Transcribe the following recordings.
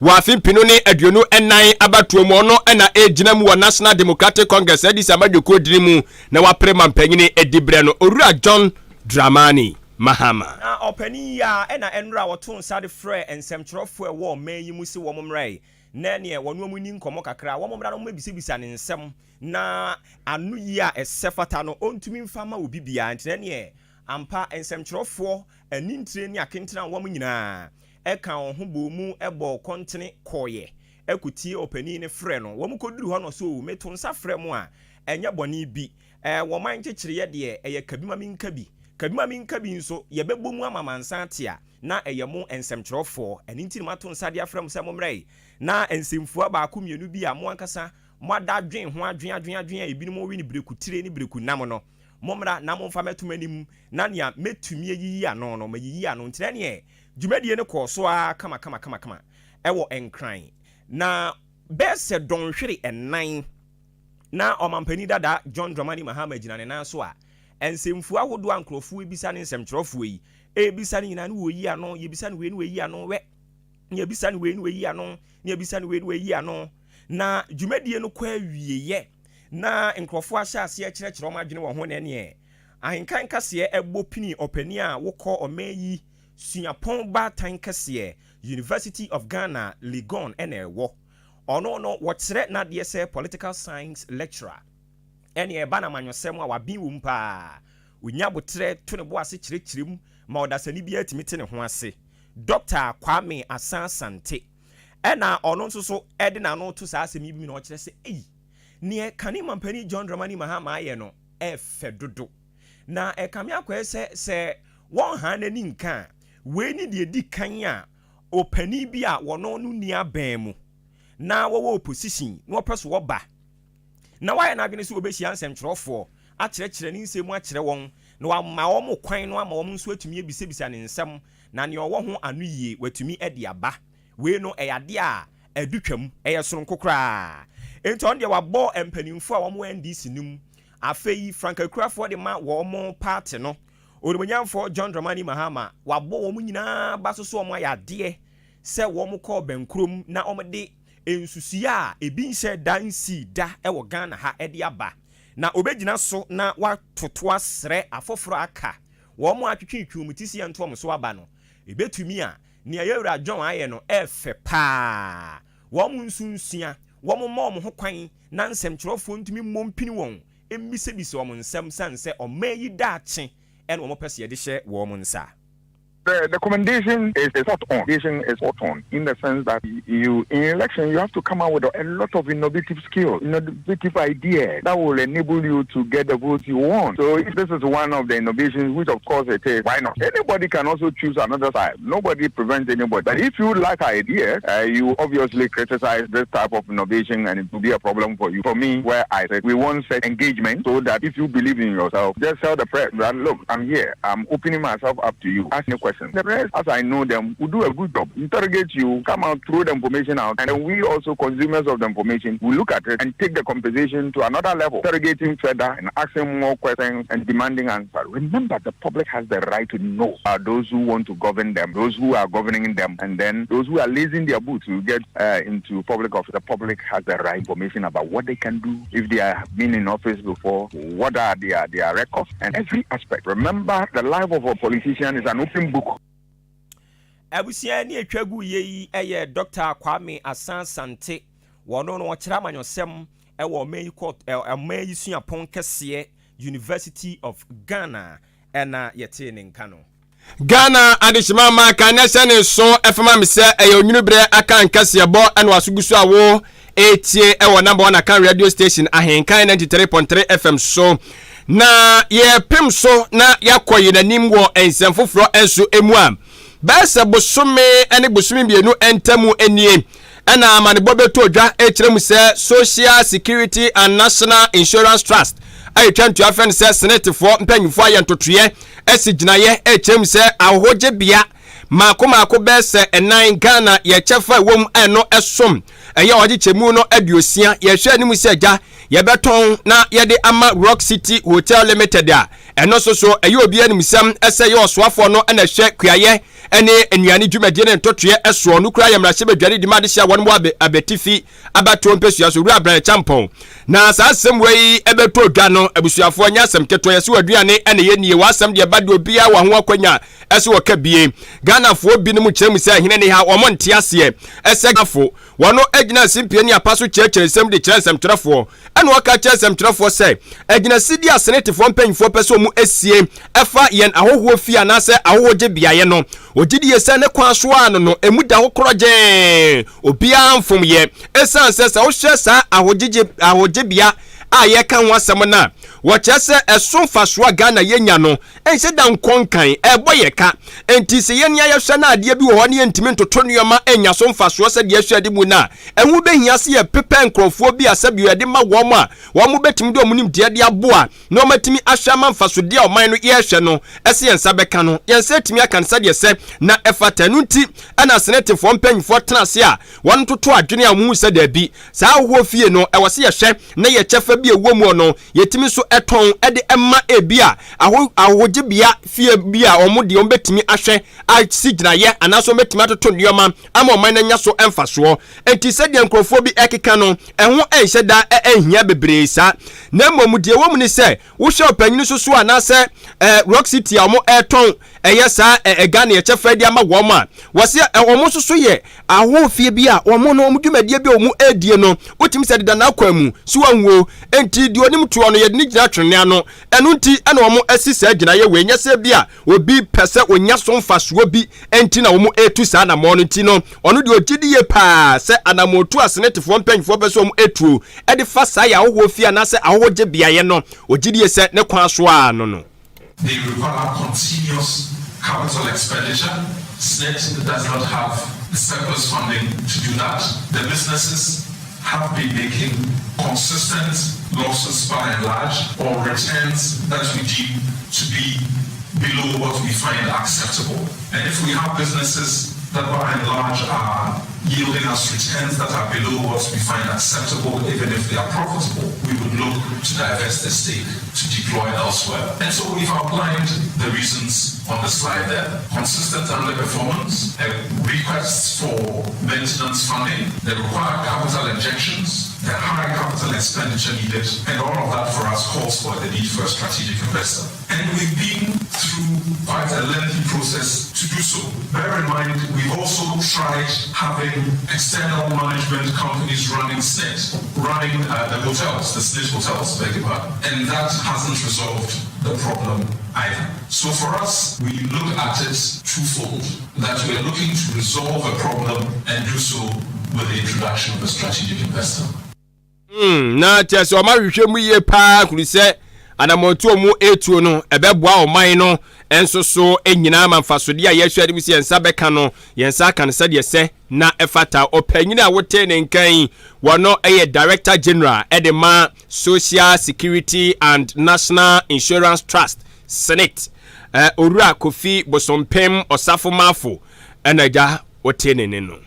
Wɔ afe 2024 abatoɔ mu, ɔno na ɛregyina mu wɔ National Democratic Congress, NDC amanyɔkuo dini mu na wapere mampanyini diberɛ no, Owura John Dramani Mahama. Na ɔpanin yi ara na ɛnora ɔtoo nsa de frɛɛ nsɛmtwerɛfoɔ a ɛwɔ ɔman yi mu se wɔn mmra na neɛ wɔne wɔn nni nkɔmmɔ kakra, wɔn mmra na wɔmmɛbisabisa ne nsɛm na anoyie a ɛsɛ fata no ɔntumi mfa mma obi biara. Nti na neɛ ampa nsɛmtwerɛfoɔ anintire ne akentene a wɔn nyinaa ɛkaa wɔn ho bɔɔ mu bɔɔ kɔntene kɔeɛ kɔtiee ɔpanin no frɛ no. Wɔn kɔduruu hɔ no ɔse, Oo, meto nsa frɛ mo a, ɛnyɛ bɔne bi. Ɛɛ, wɔ man nkyekyereɛ deɛ, ɛyɛ ka bi ma menka bi. Ka bi ma menka bi nso, yɛbɛbɔ mu ama amansan ate a, na ɛyɛ mo nsɛmtwerɛfoɔ. Ɛno nti na mato nsa de afrɛ mo sɛ mommra na nsɛmfua baako mmienu bi a mo ankasa moada adwen ho adwen adwen adwen a ebinom we no bereku tire ne bereku nam no, mommra na momfa mmɛto m'anim na nea mɛtumi ayiyi ano no, mayiyi ano. Nti na ɛneɛ Dwumadie no kɔɔ so ara kamakamakamakama wɔ Nkran, na bɛyɛ sɛ dɔnhwere nnan na Ɔmampanin dada John Dramani Mahama gyina ne nan so a nsɛmfua ahodoɔ a nkurɔfoɔ rebisa ne nsɛmtwerɛfoɔ yi rebisa no nyinaa no wɔyi ano, yɛbisa no wei no wɔyi ano, wɛ, na yɛbisa no wei no wɔyi ano, na yɛbisa no wei no wɔyi ano. Na dwumadie no kɔ awieeɛ na nkurɔfoɔ ahyɛ aseɛ kyerɛkyerɛ wɔn adwene wɔ ho na ɛneɛ Ahenkan kaseɛ bɔ pini ɔpanin a wokɔ ɔman yi Suapɔn baatan kɛseɛ, University of Ghana, Legon na ɛwɔ. Ɔno no wɔkyerɛ n'adeɛ sɛ Political Science lecturer. Ɛneɛ ɛba no amanyɔsɛm a waben wɔ mu paa. Ɔnya aboterɛ to ne bo ase kyerɛkyerɛ mu ma ɔdasani biara tumi te ne ho ase. Dɔkta Kwame Asan Asante ɛna ɔno nso so de n'ano to saa asɛm yi bi mu na ɔkyerɛ sɛ ei, neɛ kane mampanin John Dramani Mahama ayɛ no ɛfɛ dodo. Na ɛkame akɔyɛ sɛ sɛ wɔnhaa n'ani nka a, wei ne deɛ ɛdi kan a ɔpanin bi a wɔno no nni abɛn mu na wɔwɔ opposition na wɔpɛ so wɔba na wayɛ n'adwene sɛ ɔbɛhyia nsɛmtwerɛfoɔ akyerɛkyerɛ ne nsɛm mu akyerɛ wɔn na wama wɔn kwan no ama wɔn nso atumi abisabisa ne nsɛm na nea ɔwɔ ho anoyie watumi de aba. Wei no ɛyɛ adeɛ a adu twam, ɛyɛ soronko koraa. Enti ɔno deɛ wabɔ mpanimfoɔ a wɔwɔ NDC no mu Afei frankakurafoɔ de ma wɔn party no, Onimuonyamfoɔ John Dramani Mahama, wabɔ wɔn nyinaa aba so sɛ wɔn ayɛ adeɛ sɛ wɔn kɔɔ bɛnkurom na wɔn de nsusuiɛ a ebi nhyɛɛ da nsii da wɔ Ghana ha de aba. Na ɔbɛgyina so na watoto asrɛ afoforɔ a aka wɔn a atwetwetwe wɔn ti sɛ yɛnto wɔn so aba no. Ɛbɛtumi a, nea Yɛwura John ayɛ no ɛfɛ paa. Wɔn nso nsua, wɔn mma wɔn ho kwan na nsɛmtwerɛfoɔ ntumi mmɔ mpini wɔn mmisabisa wɔn nsɛm sane sɛ ɔman yi daakye na wɔpɛ sɛ yɛde hyɛ wɔn nsa. The the commendation is spot on. Commendation is spot on in the sense that you in election you have to come out with a lot of innovative skills, innovative ideas that will enable you to get the votes you want. So if this is one of the innovations, which of course it is, why not? Anybody can also choose another side. Nobody prevents anybody. But if you lack ideas, you obviously criticize this type of innovation and it will be a problem for you. For me, where I said we want such engagement so that if you believe in yourself, just tell the press that look, I'm here. I'm opening myself up to you. Ask me questions. The press, as I know them, will do a good job. Interrogate you, come out, throw the information out, and then we also consumers of the information will look at it and take the conversation to another level, interrogating further and asking more questions and demanding answers. Remember, the public has the right to know uh, those who want to govern them, those who are governing them, and then those who are lacing their boots to get uh, into public office. The public has the right information about what they can do, if they have been in office before, what are their, their records, and every aspect. Remember, the life of a politician is an open book. Abusua ne atwa gu yɛ yi yɛ Dɔkta Kwame Asan Sante. Wɔno no ɔkyerɛ amanyɔsɛm wɔ ɔman yi kɔ ɔman yi suapɔn kɛseɛ University of Ghana ɛna yɛtee ne nka no. Ghana adehyema ma ka na hyɛ ne nso ɛfa ma me sɛ ɛyɛ onwunu berɛ aka nkaseɛbɔ ɛna waso gu so a wo ɛretie ɛwɔ number one Akan radio station Ahenkan 93.3 FM so na yɛpem so na yɛakɔ yɛn anim wɔ nsɛm foforɔ nso mu a bɛyɛ sɛ bosome ne bosome mmienu ntamu nie ɛna amanebɔ bɛtɔ dwa ɛkyerɛ mu sɛ Social Security and National Insurance Trust a yɛtwa ntua frɛ no sɛ Senetefoɔ mpanyinfoɔ ayɛ ntotoeɛ asi gyinaeɛ ɛkyerɛ mu sɛ ahɔhogyebea mako mako bɛyɛ sɛ ɛnan Ghana yɛ kyɛfa ɛwɔ mu ɛno ɛsom ɛyɛ ɔgyekyɛmu no 60 yɛhwɛ anim sɛ gya yɛbɛtɔn na yɛde ama Rock City Hotel Limited a ɛno nso so ɛyɛ obi animsɛm ɛsɛ yɛ ɔsoafoɔ no ɛna ɛhwɛ kuayɛ ne nnuane dwumadie ne ntotoeɛ soɔ no kura yɛ mmarahyɛbadwani di ma adehyɛ a wɔn wɔ Abetifi abatoɔ mpɛsua so, Owura Brian Acheampong. Na saa asɛm wei ɛbɛtɔ dwa no, abusuafoɔ, nyɛ asɛm ketewa. Yɛsɛ w'aduane ɛna yɛ nie, w'asɛm deɛ ba deɛ obiara wɔ ho akwanya ɛsɛ wɔka bie. Ghanafoɔ binom kyerɛ mu sɛ hene ne ha wɔn nte aseɛ ɛsɛ Ghanafo wɔn agyina simpie ne apa so kyerɛkyerɛ nsɛm de kyerɛ nsɛmtwerɛfoɔ. Ɛna ɔka kyerɛ nsɛmtwerɛfoɔ sɛ agyinasidi a Senetefoɔ mpanyinfoɔ pɛ sɛ wɔn asie ɛfa yɛn ahɔhoɔ fie anaasɛ ahɔhoɔ gye beaeɛ no, ɔgye die sɛ ne kwan so ara no no emu da hɔ korɔgyee, obiara mfom yɛ. Ɛsiane sɛ sɛ wohwɛ saa ahogyegye ahogyebea a yɛka ho asɛm no a, wɔkyerɛ sɛ ɛso mfasoɔ a Ghana yɛnya no nhyɛ da nkɔ nkan, ɛrebɔ yɛ ka. Enti sɛ yɛn ani ayɛ hwɛ na adeɛ bi wɔ hɔ na yɛntumi ntoto nneɛma nnya so mfasoɔ sɛdeɛ ɛhwɛ adi mu no a, ɛho bɛhia sɛ yɛpepɛ nkurɔfoɔ bi a sɛbio yɛde ma wɔn a wɔbɛtumi de wɔn nimdeɛ de aboa na wɔatumi ahwɛ ama mfasodeɛ a ɔman no yɛrehwɛ no sɛ yɛn nsa bɛka no, yɛn nsa atumi aka no sɛdeɛ ɛsɛ na ɛfata. Ɛno nti na Senetefoɔ mpanimfoɔ tena ase a wɔtoto adwene a wɔhu sɛ daabi, saa ahohoɔ fie no, ɛwɔ sɛ yɛhwɛ na yɛ kyɛfa bi a ɛwɔ mu no, yɛtumi nso tɔn de ma ebi a aho ahogyebea fie bi a wɔn deɛ wɔbɛtumi ahwɛ asi gyinaeɛ anaasɛ wɔbɛtumi atoto nneɛma ama ɔman no anya so mfasoɔ. Enti sɛdeɛ nkurɔfoɔ bi ɛkeka no, ɛho nhyɛ da nhia bebree saa. Na mmom deɛ ɛwɔ mu ne sɛ, wohwɛ ɔpanyin nso so anaasɛ Rock City a wɔn ɛretɔn ɛyɛ saa Ghana ɛkyɛfa de ama wɔn a, wɔse wɔn nso so yɛ ahɔhofie bi a wɔn no wɔn dwumadie bi a wɔn ɛredie no, wotumi sɛ deda n'akwan mu so anwuo. Enti deɛ onim toɔ no, yɛde ne gyina twene ano. Ɛno nti ɛna wɔn asi saa gyinaeɛ wei, nyɛ sɛ bi a obi pɛ sɛ onya so mfasoɔ bi nti na wɔn retu saa anammɔn no. Nti no, ɔno deɛ ɔgye di yie paa sɛ anammɔntu a Senetefoɔ mpanyinfoɔ pɛ sɛ wɔn etuo de fa saa yɛ ahɔhoɔ fie anaasɛ ahɔhoɔ gye beaeɛ no, ɔgye die sɛ ne kwan so ara no no. They require continuous capital expenditure. SSNIT does not have the surplus funding to do that. The businesses have been making consistent losses by and large, or returns that we deem to be below what we find acceptable. And if we have businesses that by and large are yielding us returns that are below what we find acceptable, even if they are profitable, we would look to divest the stake to deploy elsewhere. And so we've outlined the reasons on the slide there. Consistent underperformance, requests for maintenance funding, the required capital injections, the high capital expenditure needed, and all of that for us calls for the need for a strategic investor. And we've been through quite a lengthy process to do so. Bear in mind, we've also tried having external management companies running SSNIT, running the hotels, the SSNIT hotels, beg your pardon, and that hasn't resolved the problem either. So for us, we look at it twofold, that we are looking to resolve a problem and do so with the introduction of a strategic investor. Na kyerɛ sɛ ɔma hwehwɛ mu yie paa kuru sɛ anammɔntuo mu etuo no ɛbɛboa ɔman no nso so nyinaa ma mfasodeɛ a yɛhwɛ de mu sɛ yɛn nsa bɛka no, yɛn nsa aka no sɛdeɛ sɛ na ɛfata. Ɔpanyin a wote ne nkan wɔno yɛ Director General ɛde ma Social Security and National Insurance Trust, SSNIT, Owura Kofi Bosompem Ɔsafo Maafo, ɛna agya wote ne ne no.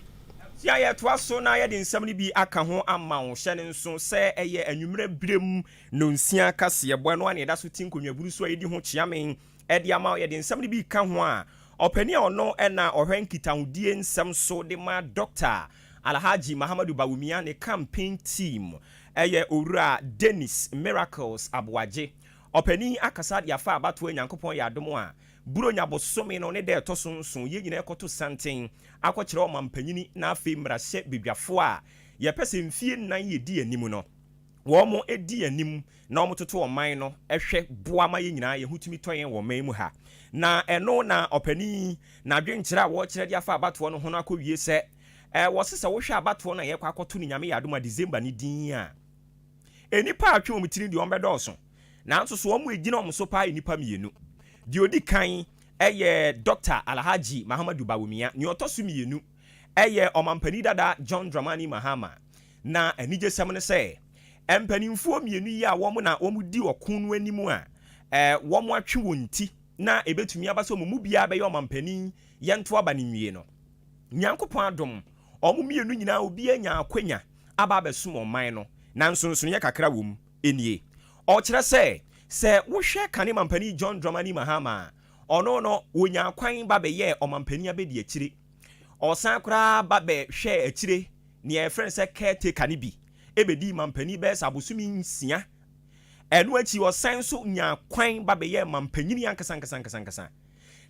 Tia yɛtoa so na yɛde nsɛm no bi aka ho ama wo. Hyɛ ne nso sɛ ɛyɛ anwummerɛ berɛm nonsia kaseɛbɔ no a ne yɛda so ti nkonnwaburu so a yɛdi ho kyeame ɛde ama wo. Yɛde nsɛm no bi ka ho a, ɔpani a ɔno ɛna ɔhwɛ nkitahodie nsɛm so de ma Dr. Alhaji Mahamadu Bawumia ne campaign team, ɛyɛ Owura Dennis Miracles Aboagye. Ɔpani akasa de afa abatoɔ. Nyankopɔn yɛ adom a, Buronya bosome no ne dɛ ɛtɔ so 7, yɛn nyinaa ɛkɔto santen akɔkyerɛ ɔmampanyini na afei mmarahyɛ badwafoɔ a yɛpɛ sɛ mfie 4 yɛdi anim no wɔn mo di anim na wɔn toto ɔman no hwɛ boa ma yɛn nyinaa yɛn ho tumi tɔ yɛn wɔ ɔman mu ha. Na ɛno na ɔpanin n'adwenkyerɛ a wɔrekyerɛ de afa abatoɔ no ho no akɔwie sɛ wɔse sɛ wohwɛ abatoɔ no a yɛkɔ akɔto no, Nyame yɛ adom a, December ne din a, nnipa a atwe wɔn tiri deɛ wɔn bɛdɔɔso, nanso so wɔn gyina wɔn so paa yɛ nnipa mmienu. Deɛ odi kan ɛyɛ Dr. Alhaji Mahamadu Bawumia, nea ɔtɔ so mmienu ɛyɛ ɔmampanin dada John Dramani Mahama. Na anigyesɛm no sɛ mpanimfoɔ mmienu yi a wɔn na wɔn di ɔko no anim a wɔn atwe wɔn ti na ebetumi aba sɛ wɔn mu biara bɛyɛ ɔmampanin yɛnto aba ne nwie no, Nyankopɔn adom, wɔn mmienu nyinaa obiara nya akwanya aba abɛsom ɔman no, na nsonsonoeɛ kakra wɔ mu nie. Ɔkyerɛ sɛ wohwɛ kane mampanin John Dramani Mahama a Ɔno no, wɔnya kwan ba bɛyɛɛ ɔmampanin abɛdi akyire. Ɔsan koraa ba bɛhwɛɛ akyire nea yɛfrɛ no sɛ caretaker no bi ɛbɛdii mampanin bɛyɛ sɛ abosome 6. Ɛno akyi ɔsan nso nyaa kwan ba bɛyɛɛ mampanyini ankasa ankasa ankasa ankasa.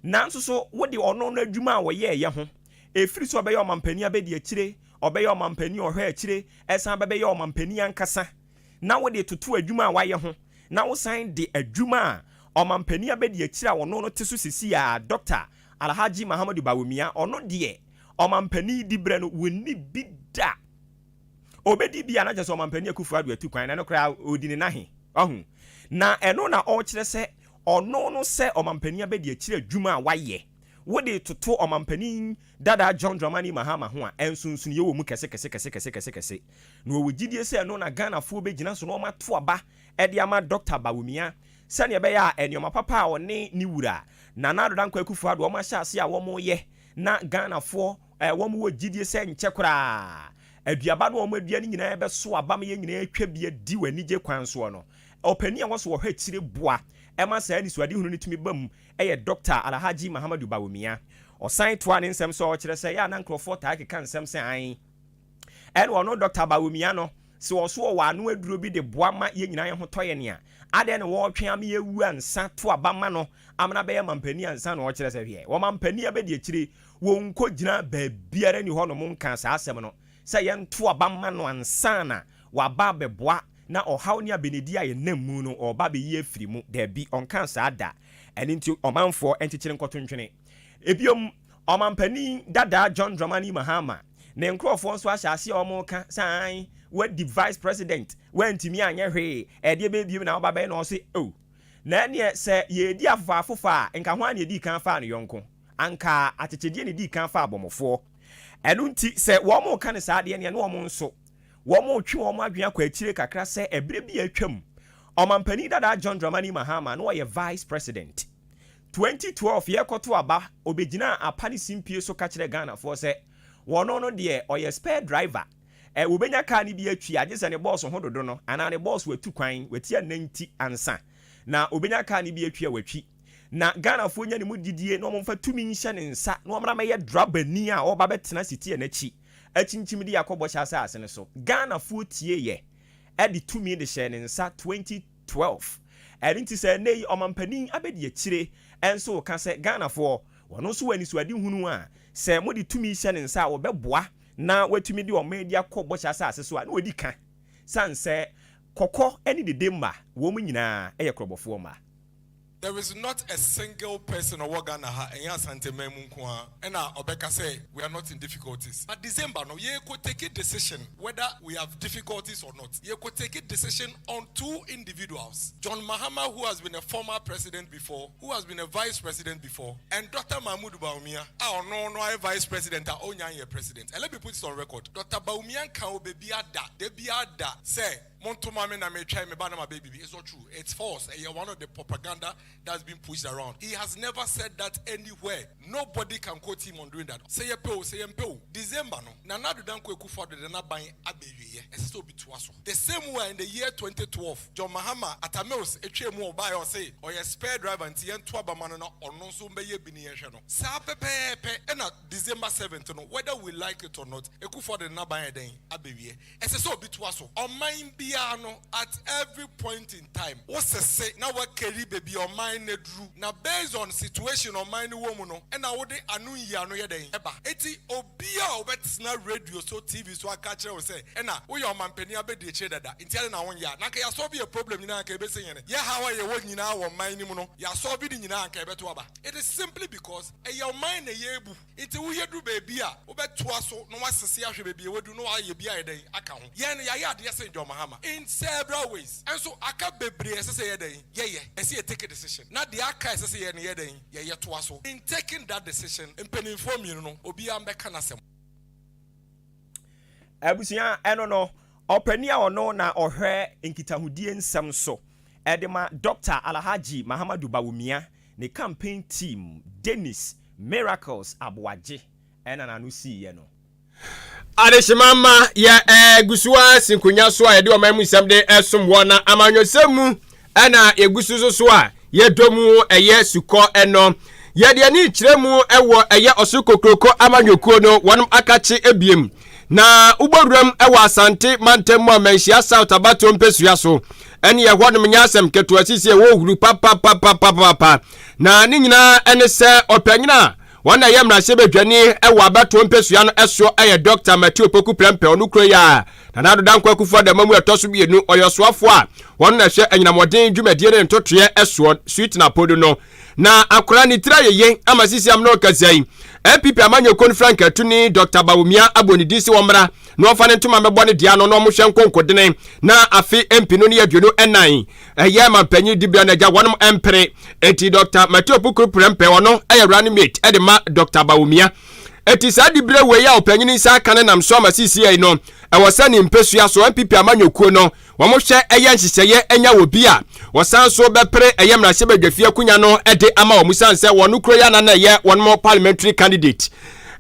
Nanso so wode ɔno no adwuma a wɔyɛɛyɛ ho, ɛfiri sɛ ɔbɛyɛ ɔmampanin abɛdi akyire, ɔbɛyɛ ɔmampanin ɔhwɛ akyire, ɛsan bɛbɛyɛ ɔmampanin ankasa, na wode toto adwuma a wayɛ ho, na wosan de adwuma a ɔmampanin abɛdi akyire a ɔno no te so sisi a Dr. Alhaji Mahamudu Bawumia, ɔno deɛ ɔmampanin di berɛ no wɔnni bi da. Obɛdi bi a na kyerɛ sɛ ɔmampanin Akufo Addo atu kwan na ɛno koraa ɔdi ne nahe ɔho. Na ɛno na ɔrekyerɛ sɛ ɔno no sɛ ɔmampanin abɛdi akyire adwuma a wayɛ, wode toto ɔmampanin dada John Dramani Mahama ho a, ɛnsonsonoeɛ wɔ mu kɛse kɛse kɛse kɛse kɛse kɛse. Na wɔwɔ gyidie sɛ ɛno na Ghanafoɔ bɛgyina so na wɔato aba de ama Dr. Bawumia sɛnea ɛbɛyɛ a nneɛma papa a ɔne ne wura Nana Addo Dankwa Akufo Addo wɔn ahyɛ ase a wɔreyɛ na Ghanafoɔ wɔn wɔ gyidie sɛ nkyɛ koraa aduaba no wɔn adua no nyinaa bɛso aba ma yɛn nyinaa atwa bi adi wɔ anigye kwan soɔ no. Ɔpanin a wɔso wɔhwɛ akyire boa ɛma saa anisoadehunu no tumi ba mu ɛyɛ Dr. Alhaji Mahamudu Bawumia. Ɔsan toa ne nsɛm sɛ ɔkyerɛ sɛ yɛ a na nkurɔfoɔ taa keka nsɛm sɛ an ɛne ɔno Dr. Bawumia no sɛ ɔso ɔwɔ ano aduro bi de boa ma yɛn nyinaa yɛn ho tɔ yɛn nea adɛn na wɔretwe ama yɛwu ansa to aba ma no amena bɛyɛ mampanin ansa na ɔkyerɛ sɛ hwɛ wɔmampanin abɛdi akyire wɔn nkɔ gyina baabiara ni hɔ nom nka saa asɛm no sɛ yɛnto aba ma no ansa na waba abɛboa na ɔhaw ne abenedi a yɛnam mu no ɔba bɛyi afiri mu. Daabi, ɔnka saa da. Ɛno nti ɔmanfoɔ nkyekyere nkɔto ntwene. Ebiom, ɔmampanin dada John Dramani Mahama ne nkurɔfoɔ nso ahyɛ ase a wɔn ka san wadi vice president wantumi anyɛ hwee, ɛdeɛ bɛbiem na ɔba bɛyɛ na ɔse o na ɛneɛ sɛ yɛdi afofa afofa a nka ho a na yɛdi kan fa no yɔnko anka akyekyedeɛ na yɛdi kan fa abɔmmɔfoɔ. Ɛno nti sɛ wɔn ka ne saa adeɛ neɛ ne wɔn nso wɔn twe wɔn adwene akɔ akyire kakra sɛ ɛberɛ bi a atwam ɔmampanin dada John Dramani Mahama na ɔyɛ vice president. 2012 yɛkɔto aba, obɛgyina apa ne simpie so ka kyerɛ Ghanafoɔ sɛ wɔno no deɛ ɔyɛ spare driver, wɔbɛnya kaa no bi atwi agye sɛ ne boss ho dodo no anaa ne boss watu kwan wati ananti ansa na obɛnya kaa no bi atwi a watwi. Na Ghanafoɔ nya ne mu didie na ɔmomfa tumi nhyɛ ne nsa na ɔmmra mɛyɛ drabani a ɔba bɛtena sitiɛ n'akyi akyinkyim de akɔ bɔhyɛ asase no so. Ghanafoɔ tie yɛ ɛde tumi de hyɛ ne nsa 2012. Ɛno nti sɛ ɛnɛ yi ɔmampanin abɛdi akyire ɛnso ka sɛ Ghanafoɔ wɔno nso wɔ anisoade hunu a sɛ mode tumi hyɛ ne nsa a wɔbɛboa na watumi de ɔman di akɔ bɔhyɛ asase so a na wɔdi ka san sɛ kɔkɔ ne dede mma wɔn nyinaa ɛyɛ korɔbɔfoɔ mma. There is not a single person ɔwɔ Ghana ha, ɛnyɛ Asanteman mu nko ara, ɛna ɔbɛka sɛ we are not in difficulties. But December no, yɛkɔ take a decision whether we have difficulties or not. Yɛkɔ take a decision on two individuals: John Mahama, who has been a former president before, who has been a vice president before, and Dr. Mahmoud Bawumia a ɔno no ayɛ vice president a ɔnya yɛ president. And let me put it on record, Dr. Bawumia nka o beebi ada debi ada sɛ montoma me na metwa me ba na ma baby. It's not true, it's false. Ɛyɛ one of the propaganda that's been pushed around. He has never said that anywhere. Nobody can quote him on doing that. Sɛ yɛpɛ o, sɛ yɛmpɛ o, December no, Nana Addo Dankwa Akufo-Addo de n'aban abɛwieɛ, ɛsɛ sɛ obi toa so. The same way in the year 2012, John Mahama, Atta Mills etwa mu ɔbaa yɛ ɔse ɔyɛ spare driver nti yɛnto abama no na ɔno nso mbɛyɛ bi ne yɛhwɛ no saa pɛpɛɛpɛ. Ɛna December 7th no, whether we like it or not, Akufo-Addo de n'aban yɛ dɛn abɛwie, ɛsɛ sɛ obi toa so. Ɔman biara no, at every point in time, wosese na wakari baabi a ɔman no duru na based on situation ɔman no wɔ mu no, ɛna wode ano yi ano yɛ dɛn ɛba. Eti obiara a wobɛtena radio so, TV so aka kyerɛ wo sɛ ɛna woyɛ ɔmampanin abɛdi akyire dada nti ade na wonyɛ a na nka yɛasɔbe yɛ problem nyinaa, nka yɛbɛsɛ yɛn yɛ haw a yɛwɔ nyinaa wɔ ɔman no mu no, yɛasɔbe ne nyinaa, nka yɛbɛto aba. It is simply because ɛyɛ ɔman na yɛebu nti woyɛ duru baabi a wobɛtoa so na wasese ahwɛ baabi a wadu na wayɛ bi ayɛ dɛn aka ho. Yɛn no yɛayɛ adeɛ sɛ John Mahama in several ways, ɛnso aka bebree ɛsɛ sɛ yɛ dɛn yɛyɛ. Ɛsɛ yɛ take a decision na deɛ aka ɛsɛ sɛ yɛ no yɛ dɛn yɛyɛ toa so. In taking that decision, mpanimfoɔ mmienu no, obiara mbɛka n'asɛm. Abusua, ɛno no ɔpanin a ɔno na ɔhwɛ nkitahodie nsɛm so ɛde ma Dr. Alhaji Mahamadu Bawumia ne campaign team, Dennis Miracles Aboagye, ɛna n'ano siiɛ no. Adehyema ma yɛ ɛgu so a si nkonnwa so a yɛde ɔman mu nsɛm de ɛsom wɔ na amanyɔsɛm mu ɛna yɛgu so so a yɛdɔ mu ɛyɛ sukɔ ɛnɔ. Yɛde ani kyerɛ mu wɔ ɛyɛ ɔsoro kokroko amanyɔkuo no wɔnom akakye ebiem na wobɔwuram wɔ Asante mantam mu a Manhyia South abatoɔ mpɛsua so ɛne ɛhɔ nom nyɛ asɛm ketewa sisi ɛwɔ huru papapapapapa. Na ne nyinaa ɛne sɛ ɔpanyin a wɔn na ɛyɛ mmarahyɛbadwani wɔ abatoɔ mpɛsua no ɛsoɔ ɛyɛ Dr. Matthew Opoku Prempeh. Ɔno kuro yi a Nana Addo Dankwa Akufo Addo mu ɛtɔ so mmienu, ɔyɛ ɔsoafoɔ a wɔn na ɛhwɛ anyinamɔden dwumadie ne ntotoeɛ ɛsoɔ sweet na podo no na akora ne tiri ayɛye ama sisi am na ɔkasa yi. NPP amanyɔkuo no frankatuni Dr. Bawumia abɔ ne din sɛ wɔmmra na wɔmfa ne ntoma mɛbɔ ne dea no na wɔhwɛ nkonkodene na afe 2024 ɛyɛ mampanyin dibea no agya wɔnom mpere. Enti Dr. Matthew Opoku Prempeh, ɔno ɛyɛ running mate ɛde ma Dr. Bawumia. Eti saa dibere wei a ɔpanyin nsa aka ne nam so ama sisi yi no, ɛwɔ sɛ ne mpɛsua so NPP amanyɔkuo no wɔn hwɛ ɛyɛ nhyehyɛeɛ ɛnya wɔ bi a wɔsan so bɛpere ɛyɛ mmarahyɛbadwafie akonnwa no ɛde ama wɔn, san sɛ wɔn kuro yɛ anan ɛyɛ wɔn mo parliamentary candidate.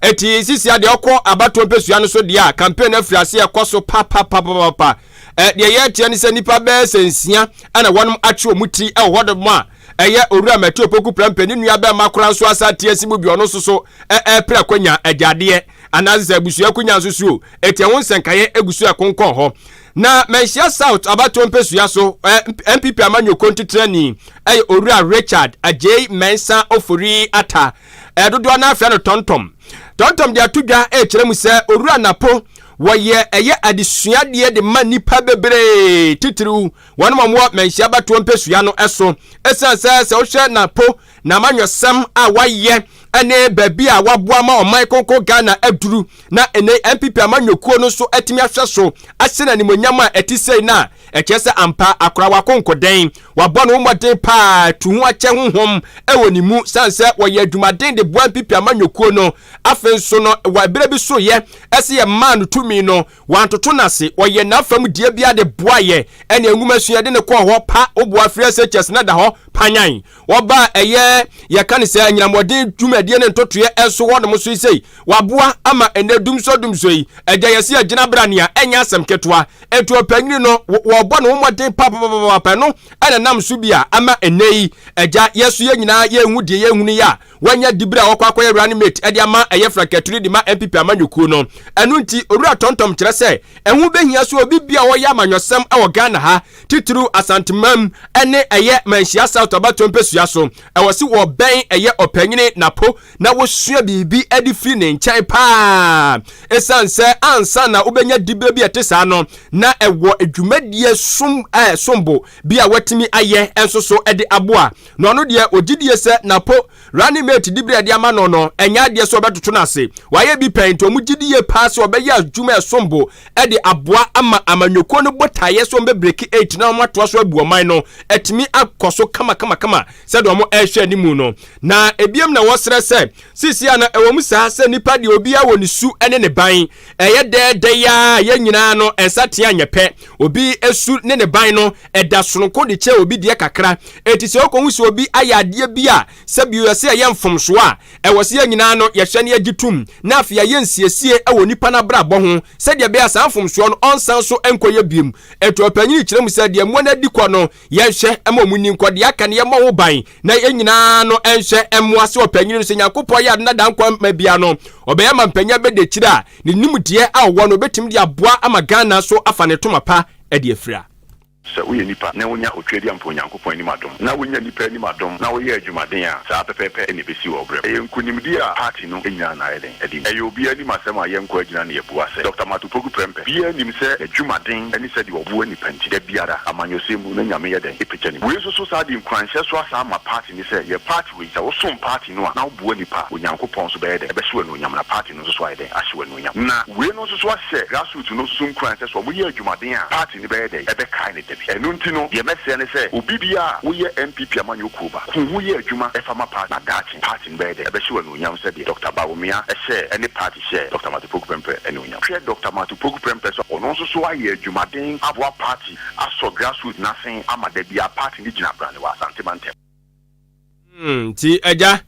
Eti sisi adeɛ ɔkɔ abatoɔ mpɛsua no so deɛ a, campaign afiri ase ɛkɔ so papapapapa. Deɛ yɛteɛ ne sɛ nipa bɛyɛ sɛ 6 ɛna wɔn atwe wɔn ti ɛwɔ hɔ nom a ɛyɛ Owura Matthew Opoku Prempeh ne nua bɛrima koraa nso asa te asi mu bi. Ɔno nso so ɛɛpere akonnwa agyadeɛ anaasɛ sɛ abusua akonnwa nso so. Eti ɛho nsɛnkaeɛ egu so ɛkonkɔn hɔ. Na Manhyia South abatoɔ mpɛsua so NPP amanyɔkuo ntetrani ɛyɛ Owura Richard Agyei Mensah Ofori Ata, ɛdodoɔ no afrɛ no Tɔntɔm. Tɔntɔm de ato dwa ɛrekyerɛ mu sɛ Owura Napo wɔyɛ ɛyɛ adesuadeɛ de ma nipa bebree, titiriw wɔn a wɔwɔ Manhyia abatoɔ mpɛsua no ɛso, ɛsiane sɛ wohwɛ Napo na amanyɔsɛm a wayɛ ɛne baabi a waboa ma ɔman konko Ghana aduru na ɛnɛ NPP amanyɔkuo no nso atumi ahwɛ so ahyɛ no animonyam a ɛte sei no a, ɛkyerɛ sɛ ampa akora wakonkoden wabɔ ne ho mmɔden paa tu ho akyɛ honhom ɛwɔ ne mu, sane sɛ wɔyɛ adwumaden de boa NPP amanyɔkuo no. Afei nso no, wɔ ɛberɛ bi so yɛ ɛsɛ yɛ maa no tumi no, wantoto n'ase, wɔyɛ n'afam deɛ bi de boa yɛ ɛne nwoma sua de ne kɔɔ hɔ pa woboa free SHS na da hɔ panyan wɔba. Ɛyɛ yɛka ne sɛ anyinamɔden dwumadie ne ntotoeɛ ɛnso hɔnom so yi sei waboa ama ɛnɛ dumso dumso yi ɛgya yɛsi agyina bra nea ɛnyɛ asɛm ketewa. Etu ɔpanyin no wɔbɔ ne ho mmɔden papapapapa no ɛna nam so bi a ama ɛnɛ yi ɛgya yɛso yɛn nyinaa yɛnhu deɛ yɛnhu no yɛ a wɔanya dibere a wɔkɔ akɔyɛ running mate ɛde ama ɛyɛ frankatuni de ma NPP amanyɔkuo no. Ɛno nti Owura Tɔntɔm kyerɛ sɛ ɛho bɛhia so obi bia wɔyɛ amanyɔsɛm ɛwɔ Ghana ha, titiriw Asantemam ɛne ɛyɛ Manhyia South abatoɔ mpɛsua so, ɛwɔ se wɔbɛn ɛyɛ ɔpanyini Napo na wɔsua biribi de firi ne nkyɛn paa, ɛsiane sɛ ansa na wobɛnya dibere bi a ɛte saa no na ɛwɔ dwumadie som sombo bi a watumi ayɛ nso so de aboa. Na ɔno deɛ ogyidie sɛ Napo running mate dibere a ɛde ama no no ɛnyɛ adeɛ sɛ ɔbɛtoto no ase. Wayɛ bi pɛn, nti ɔmo gyidie paa sɛ ɔbɛyɛ adwuma ɛsombo ɛde aboa ama amanyɔkuo no botaeɛ sɛ ɔmo bɛbreak eight na ɔmo atoa so abu ɔman no ɛtumi akɔ so kamakamakama sɛdeɛ ɔmo ɛrehwɛ anim no. Na ebiem na wɔsrɛ sɛ sisi a na ɛwɔ mu saa sɛ nipa deɛ, obiara wɔ ne su ne ne ban. Ɛyɛ dɛɛdɛ ya yɛn nyinaa no ɛnsa tea nyɛ pɛ. Obi esu ne ne ban no ɛda sononko de kyɛ obi deɛ kakra. Eti sɛ ɔkɔhu sɛ obi ayɛ adeɛ bi a sɛbi yɛsɛ ɛyɛ mfomsoɔ a, ɛwɔ sɛ yɛn nyinaa no yɛhwɛ ne yɛgye tum na afei yɛayɛ nsiesie ɛwɔ nipa n'abrabɔ ho sɛdeɛ ɛbɛyɛ saa mfomsoɔ no ɔnsan so nkɔyɛ biem. Etu ɔpanyin kyerɛ mu sɛ deɛ mmoa no adi kɔ no, yɛnhwɛ ɛma ɔmo ni nkɔ deɛ aka no, yɛmmɔ ho ban na yɛn nyinaa no ɛnhwɛ mmoa sɛ ɔpanyin no sɛ Nyankopɔn yɛ ade na da nkwa ma bia no ɔbɛyɛ ma mpanyin abɛda akyire a ne nimdeɛ a ɔwɔ no obɛtumi de aboa ama Ghana so afa ne toma pa de afira. Sɛ woyɛ nipa na wonya otwa mpo Onyankopɔn anim adom na wonya nipa anim adom na woyɛ adwumaden a, saa pɛpɛɛpɛ ɛna ɛbɛsi wɔ berɛ. Ɛyɛ nkonimdie a party no nyinaa na ayɛ den adi. Ɛyɛ obiara anim asɛm a yɛnkɔ agyina ne yɛbua sɛ Dr. Matthew Poku Prempeh biara nim sɛ n'adwumaden ne sɛdeɛ ɔboa nipa nti da biara amanyɔsɛm mu na Nyame yɛ dɛn ɛpagya ne mu. Wei nso so saa de nkuranhyɛ so asa ama party ne sɛ yɛ party wei, sɛ wosom party no a na woboa nipa a, Onyankopɔn nso bɛyɛ dɛn ɛbɛhyɛ wo anuonyam na party no nso so ayɛ dɛn ahyɛ wo anuonyam. Na wei no nso so ahyɛ grassroots no nso so nkuran sɛ sɛ ɔmo yɛ adwumaden a, party no bɛyɛ dɛn ɛbɛkae ne da bi. Ɛno nti no, deɛ mɛsrɛ ne sɛ obi biara a woyɛ NPP amanyɔkuo ba ko ho yɛ adwuma ɛfa ma party na daakye party no bɛyɛ dɛn ɛbɛhyɛ wo anuonyam sɛdeɛ Dr. Bawumia ɛhyɛ ɛne party hyɛ Dr. Matthew Poku Prempeh anuonyam. Hwɛ Dr. Matthew Poku Prempeh sɛ ɔno nso so ayɛ adwumaden aboa party asɔ grassroots n'asen ama da biara party no gyina brane wɔ Asante mantam. Nti agya,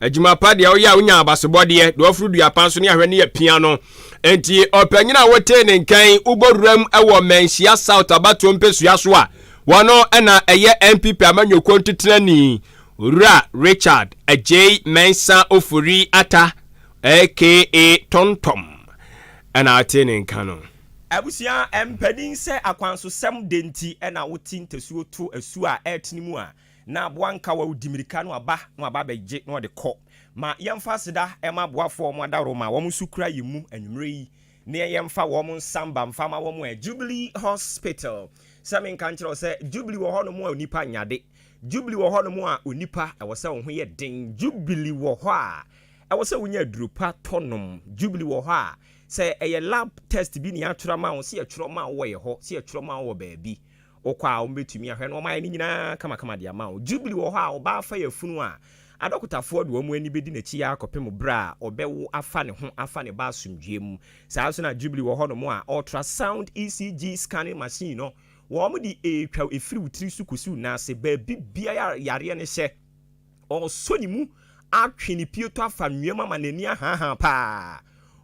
adwuma pa deɛ woyɛ a wonya abasobɔdeɛ deɛ ɔforo dua pa nso ne ahwɛ ne yɛ pia no. Nti ɔpanyin a wotee ne nkan wobɔ wuram wɔ Manhyia South abatoɔ mpɛsua so a wɔno ɛna ɛyɛ NPP amanyɔkuo ntetenani. Owura Richard Agyei Mensah Ofori Atta aka Tontom ɛna ate ne nka no. Abusua mpanin, sɛ akwansosɛm de nti na wote ntasuo to asuo a ɛretene mu a, na aboa nka wa wodi mirika no aba na waba abɛgye na ɔde kɔ. Ma yɛmfa aseda ma aboafoɔ a wɔn adaworo ma wɔn nso kura yɛn mu anwummerɛ yi, na yɛmfa wɔn nsa mba mfa ma wɔn ɛ. Jubilee Hospital, sɛ menka nkyerɛ wo sɛ Jubilee wɔ hɔnom a onipa nyade. Jubilee wɔ hɔnom a onipa ɛwɔ sɛ wo ho yɛ den. Jubilee wɔ hɔ a ɛwɔ sɛ wonya aduro pa tɔ nom. Jubilee wɔ hɔ a sɛ ɛyɛ lab test bi ne yɛatwerɛ ama wo, sɛ yɛtwerɛ ma wo wɔ yɛ hɔ, sɛ yɛtwerɛ ma wo wɔ baabi, wokɔ a wɔbɛtumi ahwɛ na wɔayɛ no nyinaa kamakama de ama wo. Jubilee wɔ hɔ a ɔbaa fa yafunu a, adɔkotafoɔ de wɔn ani bɛdi n'akyi ara kɔpem berɛ a ɔbɛwo afa ne ho afa ne ba asomdwoeɛ mu. Saa nso na Jubilee wɔ hɔnom a ultrasound ECG scanning machine no, wɔn de retwa ɛfiri wo tiri so kɔsi wo nan ase, baabi biara a yareɛ no hyɛ. Ɔresɔ ne mu atwe ne pieto afa nnua mu ama n'ani ahaahaa paa.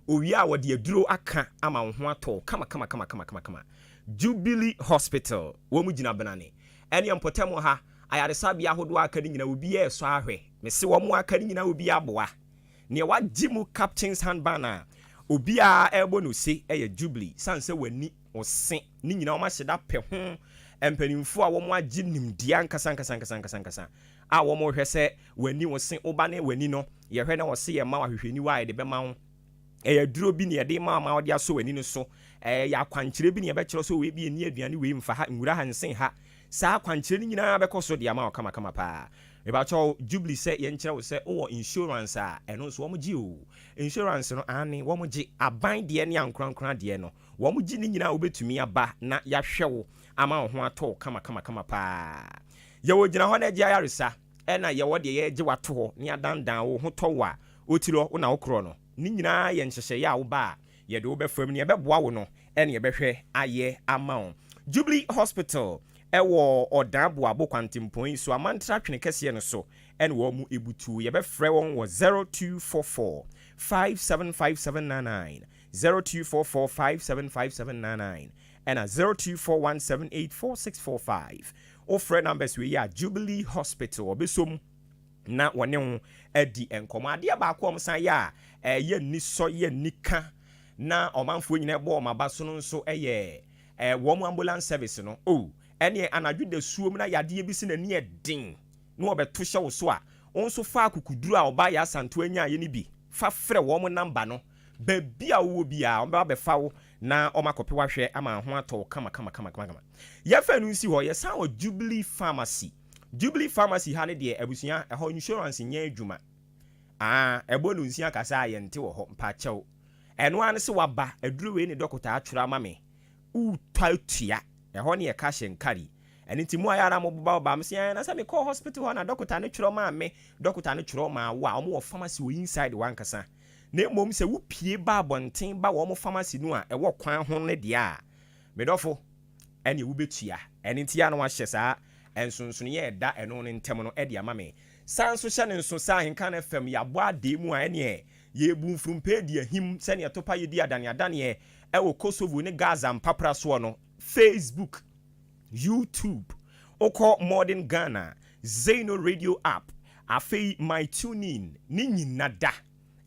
Owie a wɔde aduro aka ama wo ho atɔ wo kamakamakamakama. Jubilee Hospital, wɔn gyina Benane ɛne mpɔtam ha ayaresabea ahodoɔ a aka no nyinaa obiara resɔ ahwɛ. Mese wɔn a aka no nyinaa obiara aboa. Nea wagye mu Captain's Handband a obiara rebɔ no ose yɛ Jubilee sane sɛ w'ani, wo se, ne nyinaa wɔn ahyɛ da pɛ ho mpanimfoɔ a wɔn agye nimdeɛ ankasa ankasa ankasa ankasa ankasa a wɔn rehwɛ sɛ w'ani, wo se, wo ba ne w'ani no yɛhwɛ na wɔse yɛma wo ahwehwɛniwa a yɛde bɛma wo. Ɛyɛ aduro bi na yɛde ma ama wɔde asɔ w'ani no so. Ɛyɛ akwankyerɛ bi na yɛbɛkyerɛ sɛ wei bi ɛni aduane wei mfa ha, nwura ha, nsen ha. Saa akwankyerɛ no nyinaa bɛkɔ so de ama wo kamakama paa. Mepakyɛw, Jubilee sɛ yɛnkyerɛ wo sɛ wowɔ insurance a, ɛno nso wɔn gye o. Insurance no, aane, wɔn gye. Aban deɛ ne ankorankora deɛ no, wɔn gye ne nyinaa. Wobɛtumi aba na yɛahwɛ wo ama wo ho atɔ wo kamakamakama paa. Yɛwɔ gyina hɔ na agye ayaresa, ɛna yɛwɔ deɛ yɛgye wato hɔ ne adandan wo ho tɔ wo a, otiri wo na wo korɔ no. Ne nyinaa yɛ nhyehyɛeɛ a woba a yɛde wo bɛfam ne yɛbɛboa wo no ɛne yɛbɛhwɛ ayɛ ama wo. Jubilee Hospital ɛwɔ Ɔdan Boabo kwantempɔn yi so, Amantra twene kɛseɛ no so ɛne wɔn mu ebutu. Yɛbɛfrɛ wɔn wɔ 0244 575799, 0244 575799 ɛna 0241784645. Wofrɛ numbers wei a, Jubilee Hospital ɔbɛsom na wɔne ho adi nkɔmmɔ. Adeɛ baako a wɔn san yɛ a ɛyɛ ni sɔ yɛ nika na ɔmanfoɔ nyinaa bɔ wɔn aba so no nso yɛ wɔn ambulance service no o. Ɛneɛ anadwo da suom na yadeɛ bi si n'ani ɛden na wɔbɛto hyɛ wo so a, wɔn nso fa akukuduro a ɔbaa yɛ asanto anya ayɛ no bi fa frɛ wɔn number no. Baabi a wowɔ biara, wɔn bɛba bɛfa wo na wɔn akɔpɛ wahwɛ ama ho atɔ wo kama kama kama kama kama. Yɛfɛ no nsi hɔ. Yɛsan wɔ Jubilee Pharmacy. Jubilee Pharmacy ha ne deɛ, abusua, ɛhɔ insurance nyɛ adwuma. Aa, ɛbɔ no nsia kasa a yɛnte wɔ hɔ mpakyɛw. Ɛno ara ne sɛ waba aduro wei ne dɔkota atwerɛ ama me, wotwa atua. Ɛhɔ ne yɛ cash and carry. Ɛno nti mu ayɛ ara mo boba ɔba mo sɛ na sɛ mekɔɔ hospital hɔ na dɔkota ne twerɛ maa me. Dɔkota ne twerɛ maa wo a, ɔmo wɔ pharmacy wɔ inside wankasa. Na mmom sɛ wopie ba abɔnten ba wɔn pharmacy no a ɛwɔ kwan ho ne deɛ a, medɔfo, ɛne wobɛtua. Ɛno nti a na wahyɛ saa nsonsonoeɛ ɛda ɛno no ntɛm no ɛde ama me. San so hyɛ ne nso sɛ Ahenka no FM yɛabɔ adeɛ mu a, ɛneɛ yɛbu mfurumpa di ahim sɛneɛ topa yɛdi adaneadaneɛ ɛwɔ Kosovo ne Gaza mpapra soɔ no. Facebook, YouTube, wokɔ Modern Ghana, Zeno Radio app, afei My TuneIn ne nyina da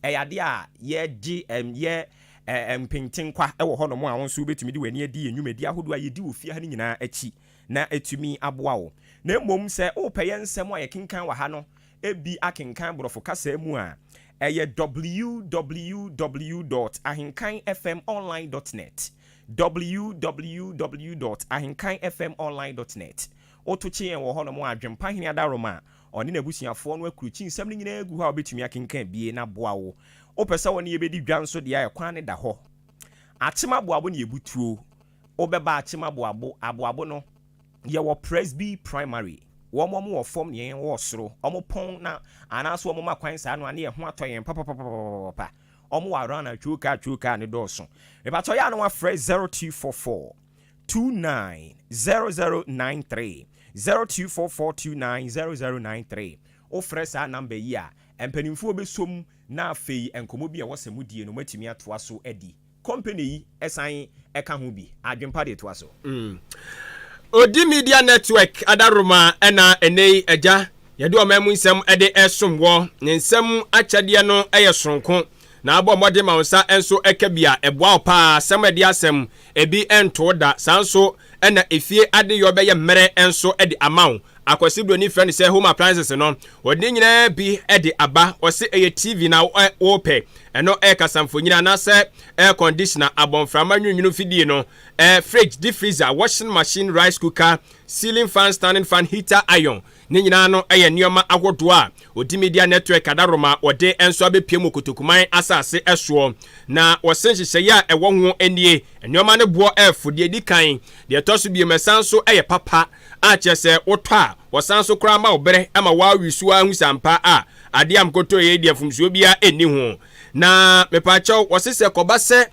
ɛyɛ adeɛ a yɛgye yɛ mpentenkwa ɛwɔ hɔnom a wo nso wobɛtumi de w'ani adi yɛn nnwumadi ahodoɔ a yɛdi wɔ fie ha no nyinaa akyi na ɛtumi aboa wo. Na mmom sɛ wopɛ yɛ nsɛm a yɛkenkan wɔ ha no ebi akenkan borɔfo kasa mu a, ɛyɛ www.ahenkanfmonline.net, www.ahenkanfmonline.net. Woto kye yɛn wɔ hɔnom a, Adwempa Hene Adaroma a ɔne n'abusuafoɔ no akurukyi nsɛm no nyinaa gu hɔ a wobɛtumi akenkan bie na aboa wo. Wopɛ sɛ wɔne yɛbɛdi dwa nso deɛ a, ɛkwan ne da hɔ. Akyem Aboabo ne yɛbutuo. Wobɛba Akyem Aboabo. Aboabo no, yɛwɔ Presby Primary. Wɔn wɔn wɔ fam ne yɛn wɔ soro. Wɔn pɔn na anaasɛ wɔn ma kwan saa no a, ne yɛn ho atɔ yɛn papapapapapa. Wɔn wɔ around atwoka atwoka ne dɔɔso. Ìbàtɔ yɛ a na wafrɛ 0244 290093, 0244 290093. Wofrɛ saa number yi a, mpanimfoɔ bɛsom na afei nkɔmmɔ bi a ɛwɔ sɛ mudie no, moatumi atoa so adi. Company yi ɛsan ɛka ho bi. Adwempa de toa so. Odi Media Network adaroma ɛna ɛnɛ yi agya. Yɛde ɔman mu nsɛm de resom wɔ. Ne nsɛm akyɛdeɛ no yɛ soronko, na abɔ mmɔden ma wo nsa nso ka bi a, ɛboa wo paa. Asɛm a ɛde asɛm, ebi nto wo da. Saa nso na efie adeyɔ bɛyɛ mmerɛ nso de ama wo. Akwasi Broni frɛ no sɛ home appliances no, ɔde ne nyinaa bi de aba. Ɔse ɛyɛ TV na wopɛ, ɛno ɛyɛ kasamfonin anaasɛ air conditioner, abɔnframa nwununwunu fidie no, fridge, deep freezer, washing machine, rice cooker, ceiling fan, standing fan, heater, iron. Ne nyinaa no yɛ nneɛma ahodoɔ a Odi Media Network adaworoma wɔde nso abɛpue mu Kotokuman asase soɔ. Na wɔse nhyehyɛeɛ a ɛwɔ ho nie, nneɛma no boɔ ɛfo deɛ ɛdi kan, deɛ ɛtɔ so biom ɛsan nso yɛ papa a kyerɛ sɛ wotɔ a wɔsan nso koraa ma wo berɛ ma woawe so ara hu sɛ ampa a adeɛ a mekɔtɔeɛ yi deɛ mfomsoɔ biara nni ho. Na mepaakyɛw wɔse sɛ kɔba sɛ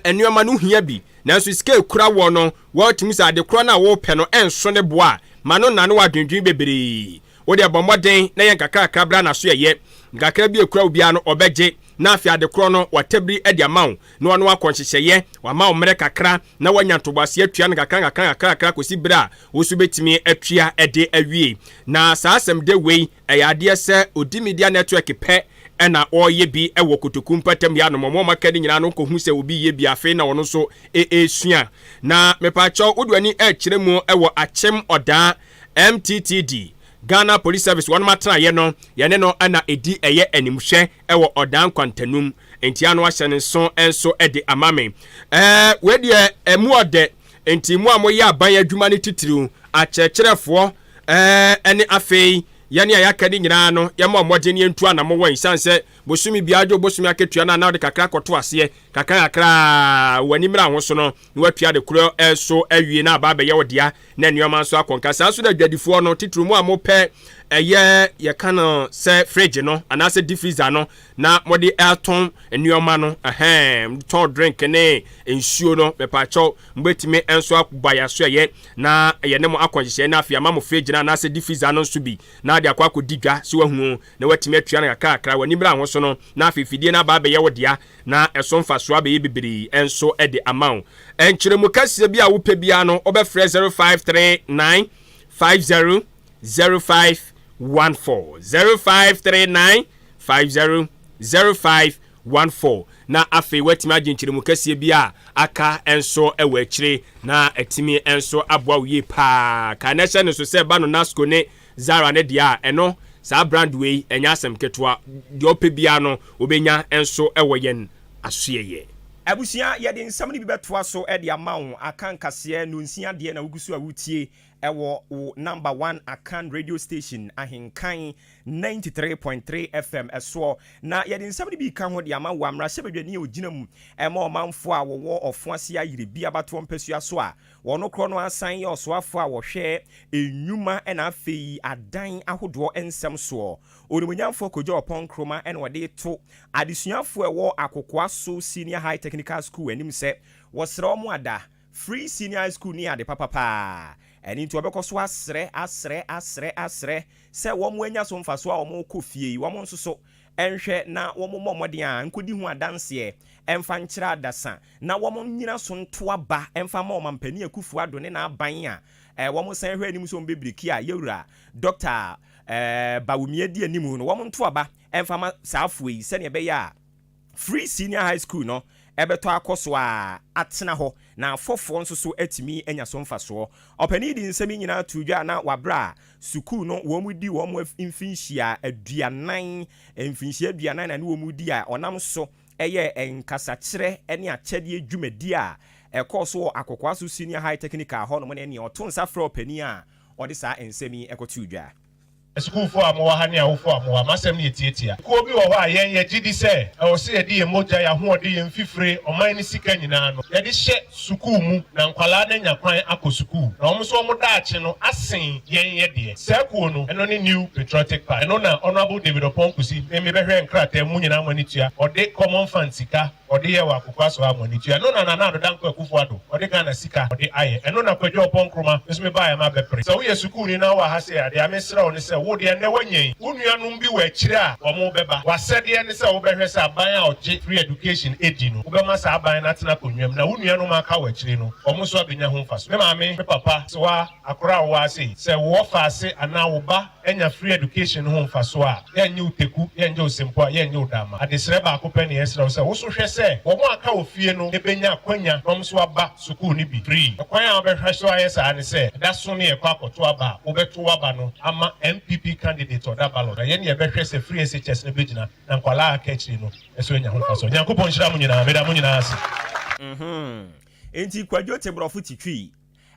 nneɛma no hia bi Nanso sika a ekura woɔ no, woatumi sɛ ade korɔ no a worepɛ no nso ne boɔ a, ma no nnane w'adwendwene bebree. Wo deɛ bɔ mmɔden na yɛ nkakrakra bra n'asoɛeɛ. Nkakra bi a ekura wo biara no, ɔbɛgye, na afei ade korɔ no, watabiri de ama wo, na ɔne wo akɔ nhyehyɛeɛ, wama wo mmerɛ kakra, na woanya ntoboaseɛ atua no nkakra nkakra nkakra nkakra kɔsi berɛ a wo nso bɛtumi atua de awie. Na saa asɛm dɛ wei, Ɛyɛ adeɛ sɛ odi media network pɛ na ɔreyɛ bi wɔ kotoku mpatam yɛ anom ɔmo a ɔmo aka ne nyinaa no nkɔhu sɛ obi yɛ bi afei na ɔno nso ɛresua. Na mepaakyɛw wode w'ani ɛrekyerɛ mu wɔ Akyem Ɔdaa MTTD Ghana Police Service wɔnom atenaeɛ no yɛne no na ɛdi ɛyɛ animhwɛ wɔ Ɔdaa Nkwantanum nti ano ahyɛ ne nso nso de ama me. Ɛɛ wei deɛ ɛmu ɔdɛ nti mo a moyɛ aban adwuma no titiriw akyerɛkyerɛfoɔ Ɛɛ, ne afei yɛne a yɛaka no nyinaa no, yɛmmɔ mmɔden na yɛntu anammɔn esiane sɛ bosome biara gye wo bosome akatua no a na wode kakra kɔto aseɛ, kakra kakra ara, w'ani mmra ho so no, na woatua de korɔ so awie na aba abɛyɛ wo dea na nneɛma nso akɔ nka. Saa nso na adwadifoɔ no, titiriw mo a mopɛ ɛyɛ yɛka no sɛ fridge no anaasɛ deep freezer no na mode atɔn nneɛma no, ɛhɛn, tɔn drink ne nsuo no, mepaakyɛw, mobɛtumi nso aba yɛn asoɛeɛ na yɛne mo akɔ nhyehyɛe na afei ama mo fridge no anaasɛ deep freezer no nso bi na ade akɔ akɔdi dwa so wahu na watumi atua no kakrakra w'ani mmra ho so no na afei fidie no aba abɛyɛ wo dea na ɛso mfasoɔ abɛyɛ bebree nso de ama wo. Nkyerɛmu kɛseɛ bi a wopɛ biara no wobɛfrɛ 0539 50 0514 0539 50 05 14 na afei woatumi agye nkyerɛmu kɛseɛ bi a aka nso wɔ akyire na atumi nso aboa wo yie paa. Kae na hyɛ no nso sɛ ba no Nasco ne Zara no deɛ a, ɛno saa brand wei ɛnyɛ asɛm ketewa, deɛ ɔpɛ biara no wobɛnya nso wɔ yɛn asoɛeɛ. Abusua, yɛde nsɛm no bi bɛtoa so de ama wo. Aka nkaseɛ nonsia deɛ na wogu so a wotie ɛwɔ wo number one Akan radio station Ahenkan 93.3 FM soɔ. Na yɛde nsɛm no bi reka ho de ama wo a mmarahyɛbadwani a ɔgyina mu ma ɔmanfoɔ a wɔwɔ Ɔfoase Ayerɛbi abatoɔ mpasua so a wɔn korɔ no asan yɛ ɔsoafoɔ a wɔhwɛ nnwuma na afei adan ahodoɔ nsɛm soɔ, Onimuonyamfoɔ Kojo Oppong Nkrumah na ɔde reto adesuafoɔ a ɛwɔ Akokoaso Senior High Technical School anim sɛ wɔsrɛ wɔn ada Free Senior High School ne ade papa paa. Ɛno nti wɔbɛkɔ so asrɛ, asrɛ, asrɛ, asrɛ sɛ wɔn anya so mfasoɔ a wɔrekɔ fie yi, wɔn nso so nhwɛ na wɔn mmɔ mmɔden a nkɔdi ho adanseɛ mfa nkyerɛ adasa na wɔn nnyina so nto aba mfa mma Ɔmampanin Akuffo Addo ne n'aban a wɔn san hwɛ anim sɛ wɔn bɛbreki a Yɛwura Dɔkta Bawumia di anim no, wɔn nto aba mfa ma saa afoɔ yi sɛdeɛ ɛbɛyɛ a Free Senior High School no bɛtɔ akɔ so ara atena hɔ na afɔfoɔ nso so atumi anya so mfasoɔ. Ɔpanin yi de nsɛm yi nyinaa too dwa na wabrɛ a sukuu no wɔn di wɔn mfinhyia 40, mfinhyia 40 na ne wɔn di a ɔnam so yɛɛ nkasakyerɛ ne akyɛdeɛ dwumadie a ɛkɔɔ so wɔ Akokoaso Senior High Technical hɔnom ne nea ɔto nsa frɛ ɔpanin a ɔde saa nsɛm yi kɔtoo dwa. Asukuufo a mowɔ ha ne awofo a mowɔ ha, m'asɛm no yɛ tiatia. Kuo bi wɔ hɔ a yɛn yɛgye di sɛ ɛwɔ sɛ yɛde yɛn mogya, yɛn ahoɔden, yɛn mfifire, ɔman no sika nyinaa no, yɛde hyɛ sukuu mu na nkwadaa no anya kwan akɔ sukuu na wɔn nso wɔn daakye no asen yɛn yɛ deɛ. Saa kuo no, ɛno ne New Patriotic Party. Ɛno na Honourable David Oppong Kusi, me mebɛhwɛɛ nkrataa mu, mo nyinaa mo ani tua, ɔde Common Fund sika, ɔde yɛ wɔ Akokoa so ha mo ani tua. Ɛno na Nana Addo Dankwa Akufo Addo ɔde Ghana sika ɔde ayɛ. Ɛno na Kwadwo Ɔpɔn Nkrumah me nso me baeɛ ma bɛpere. Sɛ woyɛ sukuuni na wowɔ ha sei a, deɛ mesrɛ wo ne sɛ. Wo deɛ, nnɛ woanya yi, wo nuanom bi wɔ akyire a wɔrebɛba. W'asɛdeɛ ne sɛ wobɛhwɛ sɛ aban a ɔgye free education di no, wobɛma saa aban no atena akonnwa mu na wo nuanom a aka wɔ akyire no, wɔn nso abɛnya ho mfaso. Me maame, me papa, Sewa, akora a wowɔ ase yi, sɛ wo wɔfaase anaa wo ba anya free education no ho mfaso a, yɛnnye wo teku, yɛnnye wo sempoa, yɛnnye wo daama. Adesrɛ baako pɛ na yɛsrɛ wo sɛ wo so hwɛ sɛ wɔn a aka wɔ fie no bɛnya akwanya na wɔn nso aba sukuu no bi free. Ɛkwan a wobɛhwɛ so ayɛ saa ne sɛ, ɛda so ne yɛkɔ akɔto aba a, wobɛto w'aba no ama NPP candidate a ɔda ballot na yɛne yɛbɛhwɛ sɛ free SHS no bɛgyina na nkwadaa a aka akyiri no nso anya ho mfasoɔ. Nyankopɔn nhyira mo nyinaa. Meda mo nyinaa ase. Enti Kwadwo te borɔfo te Twi.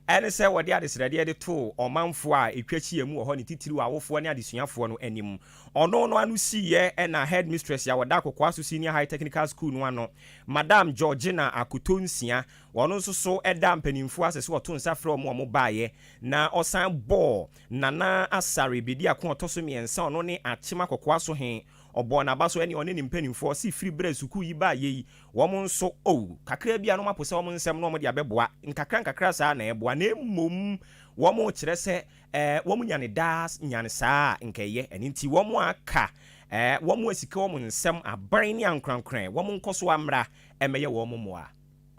Ɛne sɛ wɔde adesrɛdeɛ de too ɔmanfoɔ a ɛtwa hyiamu wɔ hɔ ne titiriw awofoɔ ne adesuafoɔ no anim. Ɔno no ano siiɛ na Headmistress a ɔda Kokoaso Senior High Technical School no ano, Madam Georgina Akoto Nsia, ɔno nso so da mpanimfoɔ ase sɛ ɔto nsa frɛ wɔn a wɔbaeɛ na ɔsan bɔɔ Nana Asare Bediako a ɔtɔ so mmiɛnsa ɔno ne Akyem Akokoaso he Ɔbɔɔ n'aba so ɛne ɔne ne mpanimfoɔ se firi berɛ a sukuu yi baeɛ yi wɔn nso oh kakra bi a na wɔapo sɛ wɔn nsɛm na wɔde abɛboa nkakra nkakra saa na ɛboa na mmom wɔn kyerɛ sɛ eh wɔn nya no daa nya no saa a nka ɛyɛ ɛno nti wɔn a aka eh wɔn a sika wɔn nsɛm aban ne ankorankorɛ wɔn nkɔ so ammra mmɛyɛ wɔn mmoa.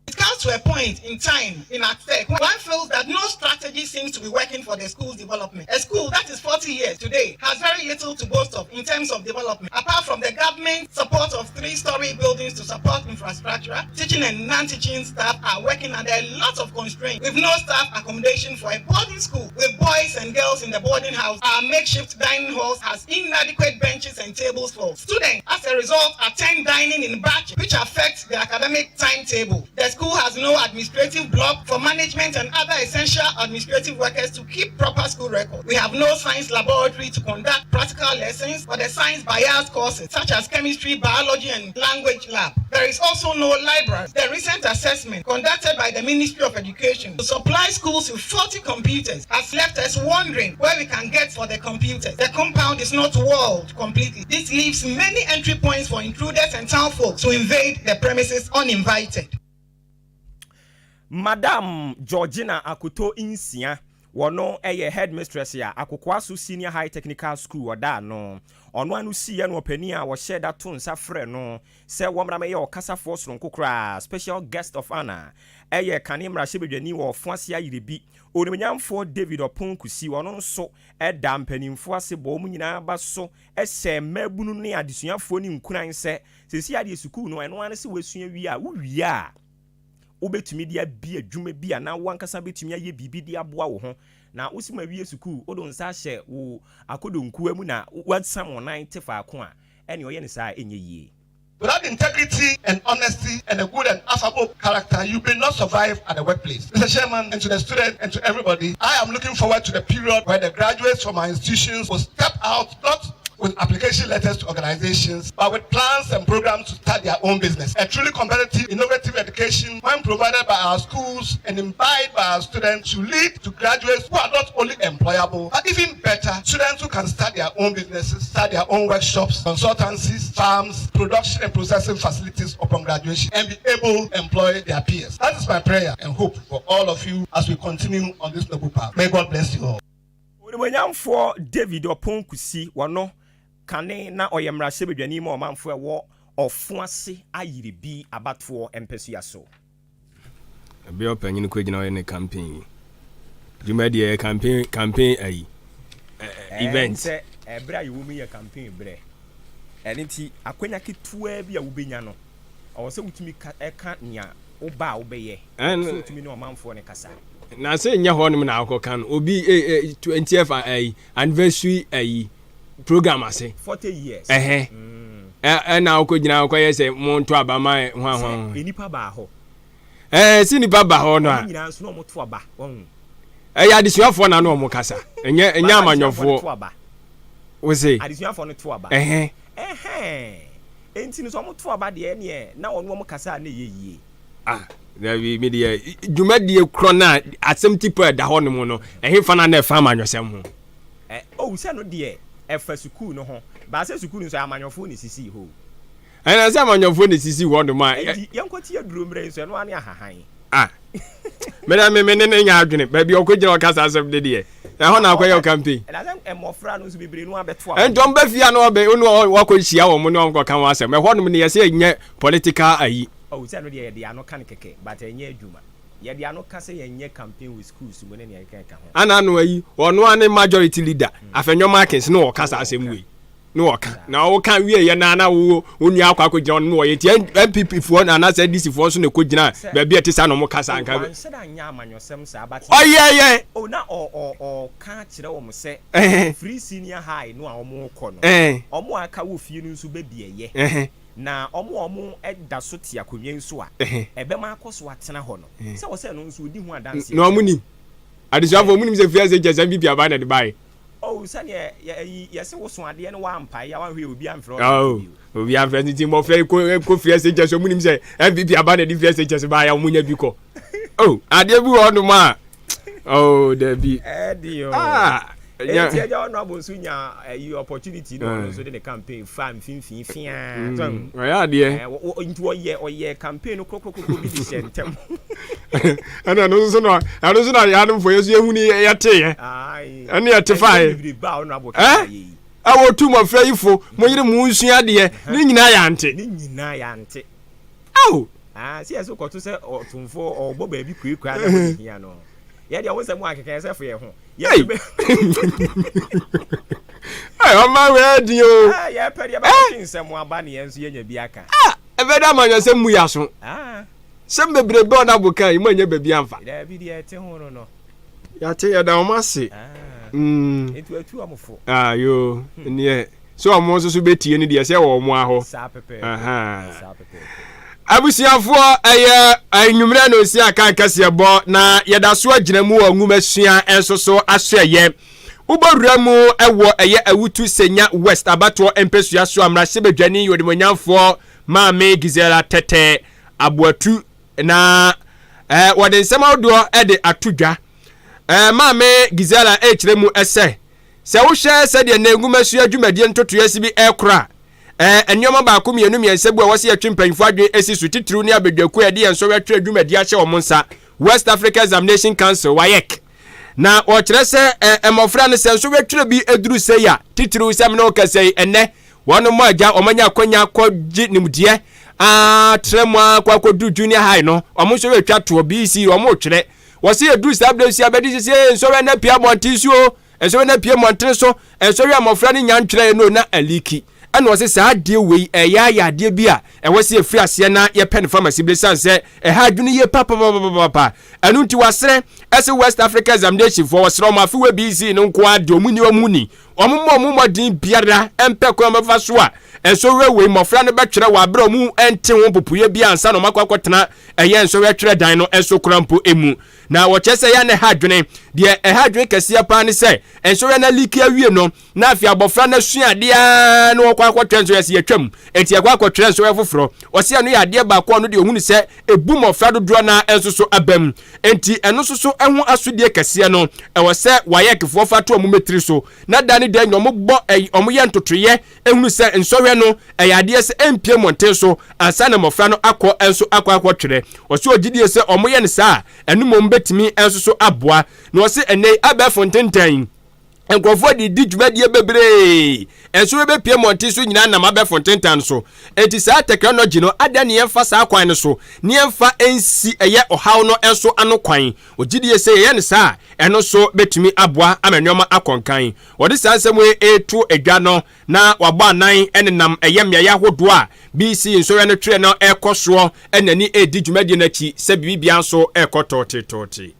It comes to a point in time in ACTEC when one feels that no strategy seems to be working for the school's development. A school that is 40 years today has very little to boast of in terms of development, apart from the government support of three-story buildings to support infrastructure. Teaching and non-teaching staff are working under a lot of constraints with no staff accommodation for a boarding school with boys and girls in the boarding house. Our makeshift dining halls has inadequate benches and tables for students. As a result, attend dining in batches, which affects the academic timetable. The school has no administrative block for management and other essential administrative workers to keep proper school records. We have no science laboratory to conduct practical lessons for the science bias courses such as chemistry, biology, and language lab. There is also no library. The recent assessment conducted by the Ministry of Education to supply schools with 40 computers has left us wondering where we can get for the computers. The compound is not walled completely. This leaves many entry points for intruders and town folk to invade the premises uninvited. Madam Georgina Akoto Nsia, wɔno yɛ Headmistress a Akokoaso Senior High Technical School ɔda ano. Ɔno ano siiɛ no ɔpanin a wɔhyɛɛ da too nsa frɛɛ no sɛ wɔmmra mmɛyɛ ɔkasafoɔ soronko koraa, Special Guest of Honour, yɛ kane mmarahyɛbadwani wɔ Ɔfoase Ayerɛbi, Onimuonyamfoɔ David Ɔpon Kusi. Ɔno nso da mpanimfoɔ ase bɔ wɔn nyinaa aba so hyɛ mmaabunu ne adesuafoɔ no nkuran sɛ seesei ara deɛ sukuu no ɛno ara ne sɛ woasua wie a, wowie a, wobɛtumi de abi adwuma bi anaa wo ankasa bɛtumi ayɛ biribi de aboa wo ho. Na wosi ma wie sukuu, wode wo nsa ahyɛ wo akodonkuwa mu na woasam wo nan te faako a, ɛnneɛ ɔyɛ no saa a ɛnyɛ yie. Without integrity and honesty and a good and affable character, you may not survive at the workplace. Mr. Chairman, and to the students and to everybody, I am looking forward to the period where the graduates from our institutions will step out not with application letters to organizations, but with plans and programs to start their own business. A truly competitive, innovative education, when provided by our schools and imbibed by our students, should lead to graduates who are not only employable, but even better, students who can start their own businesses, start their own workshops, consultancies, farms, production and processing facilities upon graduation, and be able to employ their peers. That is my prayer and hope for all of you as we continue on this noble path. May God bless you all. Onimuonyamfoɔ David Ɔpon Kusi, wɔno kane na ɔyɛ mmarahyɛbadwani ma ɔmanfoɔ ɛwɔ Ɔfoase Ayiribi abatoɔ mpasua so. Ɛberɛ ɔpanyin kɔ gyina ɔyɛ ne campaign yi dwuma deɛ ɛyɛ campaign campaign ayi event. Sɛ ɛberɛ a yɛwɔ mu yɛ campaign berɛ ɛno nti akwanya ketewaa bi a wobɛnya no ɛwɔ sɛ wotumi ka ɛka nea woba a wobɛyɛ ɛwɔ sɛ wotumi ne ɔmanfoɔ no kasa. Na sɛ nyɛ hɔ nom na akɔ ka no obi eh eh 20th ayi anniversary ayi program ase. 40 years. Ɛhɛ. Ɛna akɔ gyina akɔ yɛ sɛ mo nto aba ma hwan hwan. Sɛ nipa baa hɔ. Ɛɛ si nipa ba hɔ no a. Wɔn nyinaa nso na wɔn to aba wɔn. Ɛyɛ adesuafoɔ na na wɔn kasa ɛnyɛ ɛnyɛ amanyɔfoɔ. Wose. Adesuafoɔ no to aba. Ɛhɛn. Ɛhɛn. Enti no sɛ wɔn to aba deɛ ɛneɛ na wɔn wɔn kasa a na ɛyɛ yie. Ah dabi me deɛ dwumadie korɔ no a asɛm ti pɔ ɛda hɔ nom no ɛhefa na na ɛfa amanyɔsɛm ho. Ɛ oh sɛ no deɛ ɛfa sukuu no ho baa sɛ sukuu no nso amanyɔfoɔ na esisii hɔ o. Ɛna sɛ amanyɔfoɔ na esisii hɔ nom a. Enti yɛnkɔ tie aduro mmerɛ yi nso ɛno ara ne ahahan. Ah. Mena me me ne ne nya adwene. Baabi ɔkɔ gyina ɔka saa asɛm de deɛ. Ɛhɔ na akɔyɛ campaign. Ɛna sɛ mmɔfra no nso bebree no abɛto a. Ɛnti wɔn bɛ fie a na wɔbɛ wɔn wakɔ hyia wɔn ne wɔn kɔka wɔn asɛm. Ɛhɔ nom ne yɛsɛ ɛnyɛ political ayi. Oh sɛ ɛno deɛ yɛde ano ka no kɛkɛ but ɛnyɛ adwuma. Yɛde ano ka sɛ yɛnyɛ campaign wɔ schools mu ne nea ɛkeka ɛka ho. Ana ano ayi ɔno ara ne majority leader Afenyo Markins ne ɔka saa asɛm wei ne ɔka na ɔka wie yɛ na na wo wo nua akɔ akɔgyina ɔno ne ɔyɛ nti NPP foɔ na anaasɛ NDC foɔ nso na ɛkɔgyina baabi a ɛte saa na ɔmo ka saa nka Wanhyɛ da nyɛ amanyɔsɛm saa but ɔyɛ yɛ oh na ɔ ɔ ɔka kyerɛ wɔn sɛ free senior high no a wɔn rekɔ no wɔn a aka wɔ fie no nso bɛbi ɛyɛ. Na wɔn a wɔda so te akonnwa yi so a ɛbɛma akɔ so atena hɔ no, sɛ wɔ sɛ ɛno nso ɔdi ho adanseɛ Na kyerɛ wɔn wɔn. nim. Adesuafoɔ, wɔn nim sɛ firi ase kyɛ sɛ NPP aban na ɛde baeɛ. Oh, sɛdeɛ yɛ ayi, yɛse woso adeɛ na woampae a, woanhwɛ yɛ obi amfrɛ wo Oh, bio. obi amfrɛ nti mmɔfra yi kɔ kɔ firi ase kyɛ sɛ wɔn nim sɛ NPP aban na ɛde firi ase kyɛ sɛ baeɛ a wɔn nya bi kɔ. Oh, adeɛ bi wɔ hɔnom a, oh, dabi. Ɛde o. Ah, nya. Eti ɛgya ɔno abo nso nya ɛyi opportunity na ɔno nso de ne campaign fa mfimfini fiaa. Ɔyɛ adeɛ. Nti ɔyɛ ɔyɛ campaign no korokorokorokoro bi de hyɛ ntɛm. Ɛna ɛno nso na ɛno nso na yanomfo yɛ so yɛhu ni yɛte yɛ. Ɛne yɛte fa yɛ. Ɛ ɛwɔ tu mmɔfra yi fo mo yere mo nsua adeɛ ne nyinaa yɛ ante. Ne nyinaa yɛ ante. Ao. Ah, si yɛ so kɔto sɛ ɔtomfo ɔbɔ baabi kurakura na wɔde hia no. Yɛ deɛ wo nsɛm akeka yɛ sɛ fo yɛ ho. Hey. Hey, ɔma wei adi o. Ah, yɛ pɛ deɛ bɛtwe nsɛm aba ne yɛn nso yɛnya bi aka. Ah, ɛbɛda amanyɔsɛm mu yɛ aso. Ah. Sɛm bebrebe ɔda bo kan yi mo anya baabi amfa. Daabi deɛ ɛte ho no no. Yɛate yɛda wɔn ase. Ah. Mm. Nti atu wɔn fo. Ah, yo, neɛ. Sɛ wɔn nso so bɛtie no deɛ sɛ wɔ wɔn ahɔ. Saa pɛpɛɛpɛ. Aha. Saa pɛpɛɛpɛ. Abusuafoɔ, ɛyɛ anwummerɛ na osi aka kɛseɛ bɔ na yɛda so agyina mu wɔ nwomasua nso so asoɛyɛ. Wobɔwura mu wɔ ɛyɛ Awutu Senya West abatoɔ mpɛsua so a mmarahyɛbadwani Onimuonyamfoɔ Maame Gisela Tɛtɛ Aboatu na eh, wɔde nsɛm ahodoɔ de ato dwa. Eh, Maame Gisela ɛrekyerɛ mu sɛ, sɛ wohwɛ sɛdeɛ nnɛ nwomasua dwumadie ntotoeɛ si bi ɛrekora a, Ɛɛ, nneɛma baako, mmienu, mmiɛnsa bi a ɛwɔ sɛ yɛtwe mpanyimfo adwene si so, titiriw ne abadwakuo a yɛde yɛn nsɔhwɛ twerɛ dwumadi ahyɛ wɔn nsa, West Africa Examination Council, WAEC. Na wɔkyerɛ sɛ ɛ, mmɔfra no, sɛ nsɔhwɛ twerɛ bi duru sei a, titiriw sɛ me ne wo kasa yi, ɛnnɛ, wɔn mmɔ agya, wɔanya akwanya akɔgye nimdeɛ, atra mu akɔ akɔduru junior high no, wɔn nsɔhwɛ twa toɔ, BEC, wɔn retwerɛ. Wɔse yɛduru saa berɛ si abɛdi sisi nsɔhwɛ no apue abɔnten so o, Nsɔhwɛ no apue mmɔntene so, nsɔhwɛ a mmɔfra no nnya ntwerɛeɛ no na aliki. Ɛna ɔse saa adeɛ wei ɛyɛ ayɛ adeɛ bi a ɛwɔ sɛ yɛfiri aseɛ na yɛpɛ no famasi bere sane sɛ ɛha adwene yie papapapapapa. Ɛno nti wasrɛ ɛse West Africa Examination foɔ wɔsrɛ wɔn afe wei BEC no nko ara deɛ wɔn nni wɔn ni wɔn mmɔ wɔn mmɔden biara mpɛ kwan wɔbɛfa so a nsɔhwɛ wei mmɔfra no bɛtwerɛ wɔ aberɛ a wɔn nte ho mpopoeɛ biara ansa na wɔn akɔ akɔtena ɛyɛ nsɔhwɛ twerɛ dan no so koraa mpo mu. Na wɔkyerɛ sɛ ɛyɛ a na ɛha adwene. Deɛ ɛha adwene kɛseɛ paa ne sɛ, nsɔhwɛ no aliki awie no, na afei abɔfra no asua adeɛ ara na ɔkɔ akɔtwerɛ nsɔhwɛ sɛ yɛatwam, enti yɛkɔ akɔtwerɛ nsɔhwɛ foforɔ. Ɔse ɛno yɛ adeɛ baako a ɔno deɛ ɔhunu sɛ ɛbu mmɔfra dodoɔ no ara nso so aba mu. Enti ɛno nso so ho asodie kɛseɛ no, ɛwɔ sɛ WAECfoɔ fa to wɔn mmatiri so, na da ne da nyinaa wɔbɔ wɔyɛ ntotoeɛ hunu sɛ nsɔhwɛ no ɛyɛ adeɛ sɛ ɛmpue mmɔnten so ansa na mmɔfra no akɔ nso akɔ akɔtwerɛ. Ɔse ɔgye die sɛ wɔyɛ no saa a, ɛno mmom bɛtumi nso so aboa. Na ɔse ɛnnɛ yi abɛɛfo ntentan yi, nkurɔfoɔ de di dwumadie bebree. Nsɔhwɛ bɛpue mmɔnten so nyinaa nam abɛɛfo ntentan so. Enti saa tɛkrɛnɔgye no, adɛn ne yɛmfa saa kwan no so na yɛmfa nsi ɛyɛ ɔhaw no nso ano kwan? Ɔgye die sɛ yɛyɛ no saa a, ɛno nso bɛtumi aboa ama nneɛma akɔ nkan. Wɔde saa nsɛm yi reto dwa no, na wɔabɔ anan nenam ɛyɛ mmeaeɛ ahodoɔ a BC nsɔhwɛ no twerɛ no rekɔ soɔ na ani redi dwumadie no akyi sɛ biribiara nso rekɔ tɔɔtetɔɔte.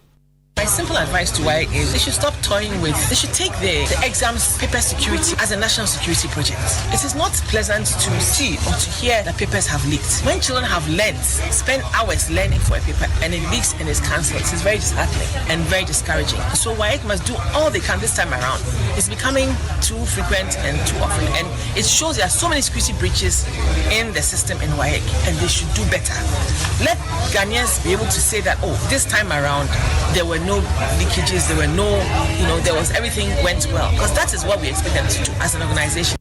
My simple advice to WAEC is they should stop toying with, they should take the, the exams paper security as a national security project. It is not pleasant to see or to hear that papers have leaked. When children have learnt, spent hours learning for a paper and it leaks and is cancelled, it is very disheartening and very discouraging. So WAEC must do all they can this time around. It's becoming too frequent and too often and it shows there are so many security breaches in the system in WAEC and they should do better. Let Ghanaians be able to say that, oh, this time around there were no leakages, there were no, you know, there was everything went well. Because that is what we expect them to do as an organization.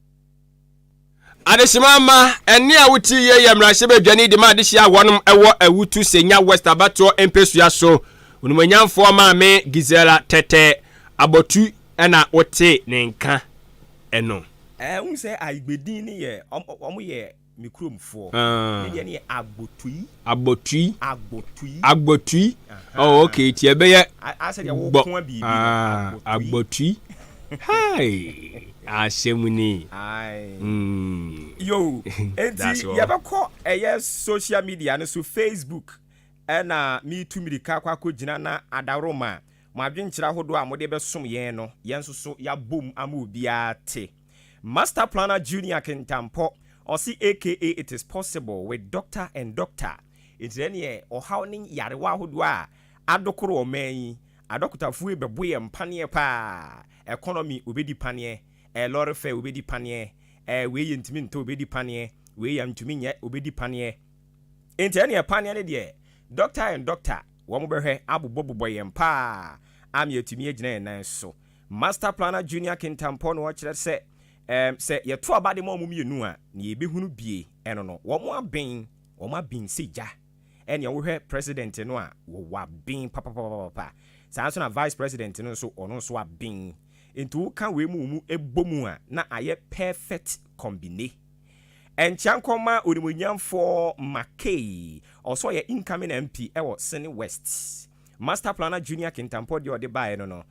Adehyema mma, ɛnne a wote yie yɛ mmarahyɛbadwani de ma adehye a wɔnom wɔ Awutu Senya West abatoɔ mpesua so. Onimonyamfoɔ maame Gisela Tɛtɛ Abɔtu ɛna wote ne nka ɛno. Ɛɛ n sɛ Ayigbedin ne yɛ ɔmo yɛ me kuromfoɔ. Ah. Ne deɛ ne yɛ Agbotui. Agbotui. Agbotui. Agbotui. Oh, okay, ti ɛbɛyɛ Asɛ deɛ gbɔ wɔko biribi no. Ah, Agbotui. Agbotui. Hai, asɛm ni. Aye. Yo, That's enti all. yɛbɛkɔ ɛyɛ social media no so, Facebook, ɛna metu mirika akɔ akɔgyina na adaworoma mo adwenkyerɛ ahodoɔ a mode bɛsom yɛn no, yɛn nso so yɛabom ama obiara te. Master Planner Junior Kentampɔ ɔse, "Aka it is possible with doctor and doctor." Nti ɛneɛ ɔhaw ne yarewa ahodoɔ a adokoro ɔman yi, adɔkotafoɔ yi bɛbo yɛ mpaneɛ paa. Economy obɛdi paneɛ, lorry fare obɛdi paneɛ, wei yɛ ntumi ntɔ obɛdi paneɛ, wei yɛ ntumi nyɛ obɛdi paneɛ. Nti ɛneɛ paneɛ no deɛ, doctor and doctor wɔn bɛhwɛ abobɔbobɔ yɛn paa ama yɛtumi agyina yɛn nan so. Master Planner Junior Kentampɔ no wɔkyerɛ sɛ sɛ yɛto aba de ma wɔn mmienu a, nea yɛbɛhunu bie ɛno no, wɔn aben, wɔn aben sɛ gya. Ɛnea wohwɛ president no a, wɔwɔ aben papapapapa. Saa nso na vice president no nso, ɔno nso aben. Nti woka wei mu ɛbɔ mu a, na ayɛ perfect combine. Ɛnkyia nkɔma onimonyamfoɔ Makei, ɔsɔ yɛ incoming MP ɛwɔ Sene West. Master Planner Junior Kentampɔ deɛ ɔde baeɛ no,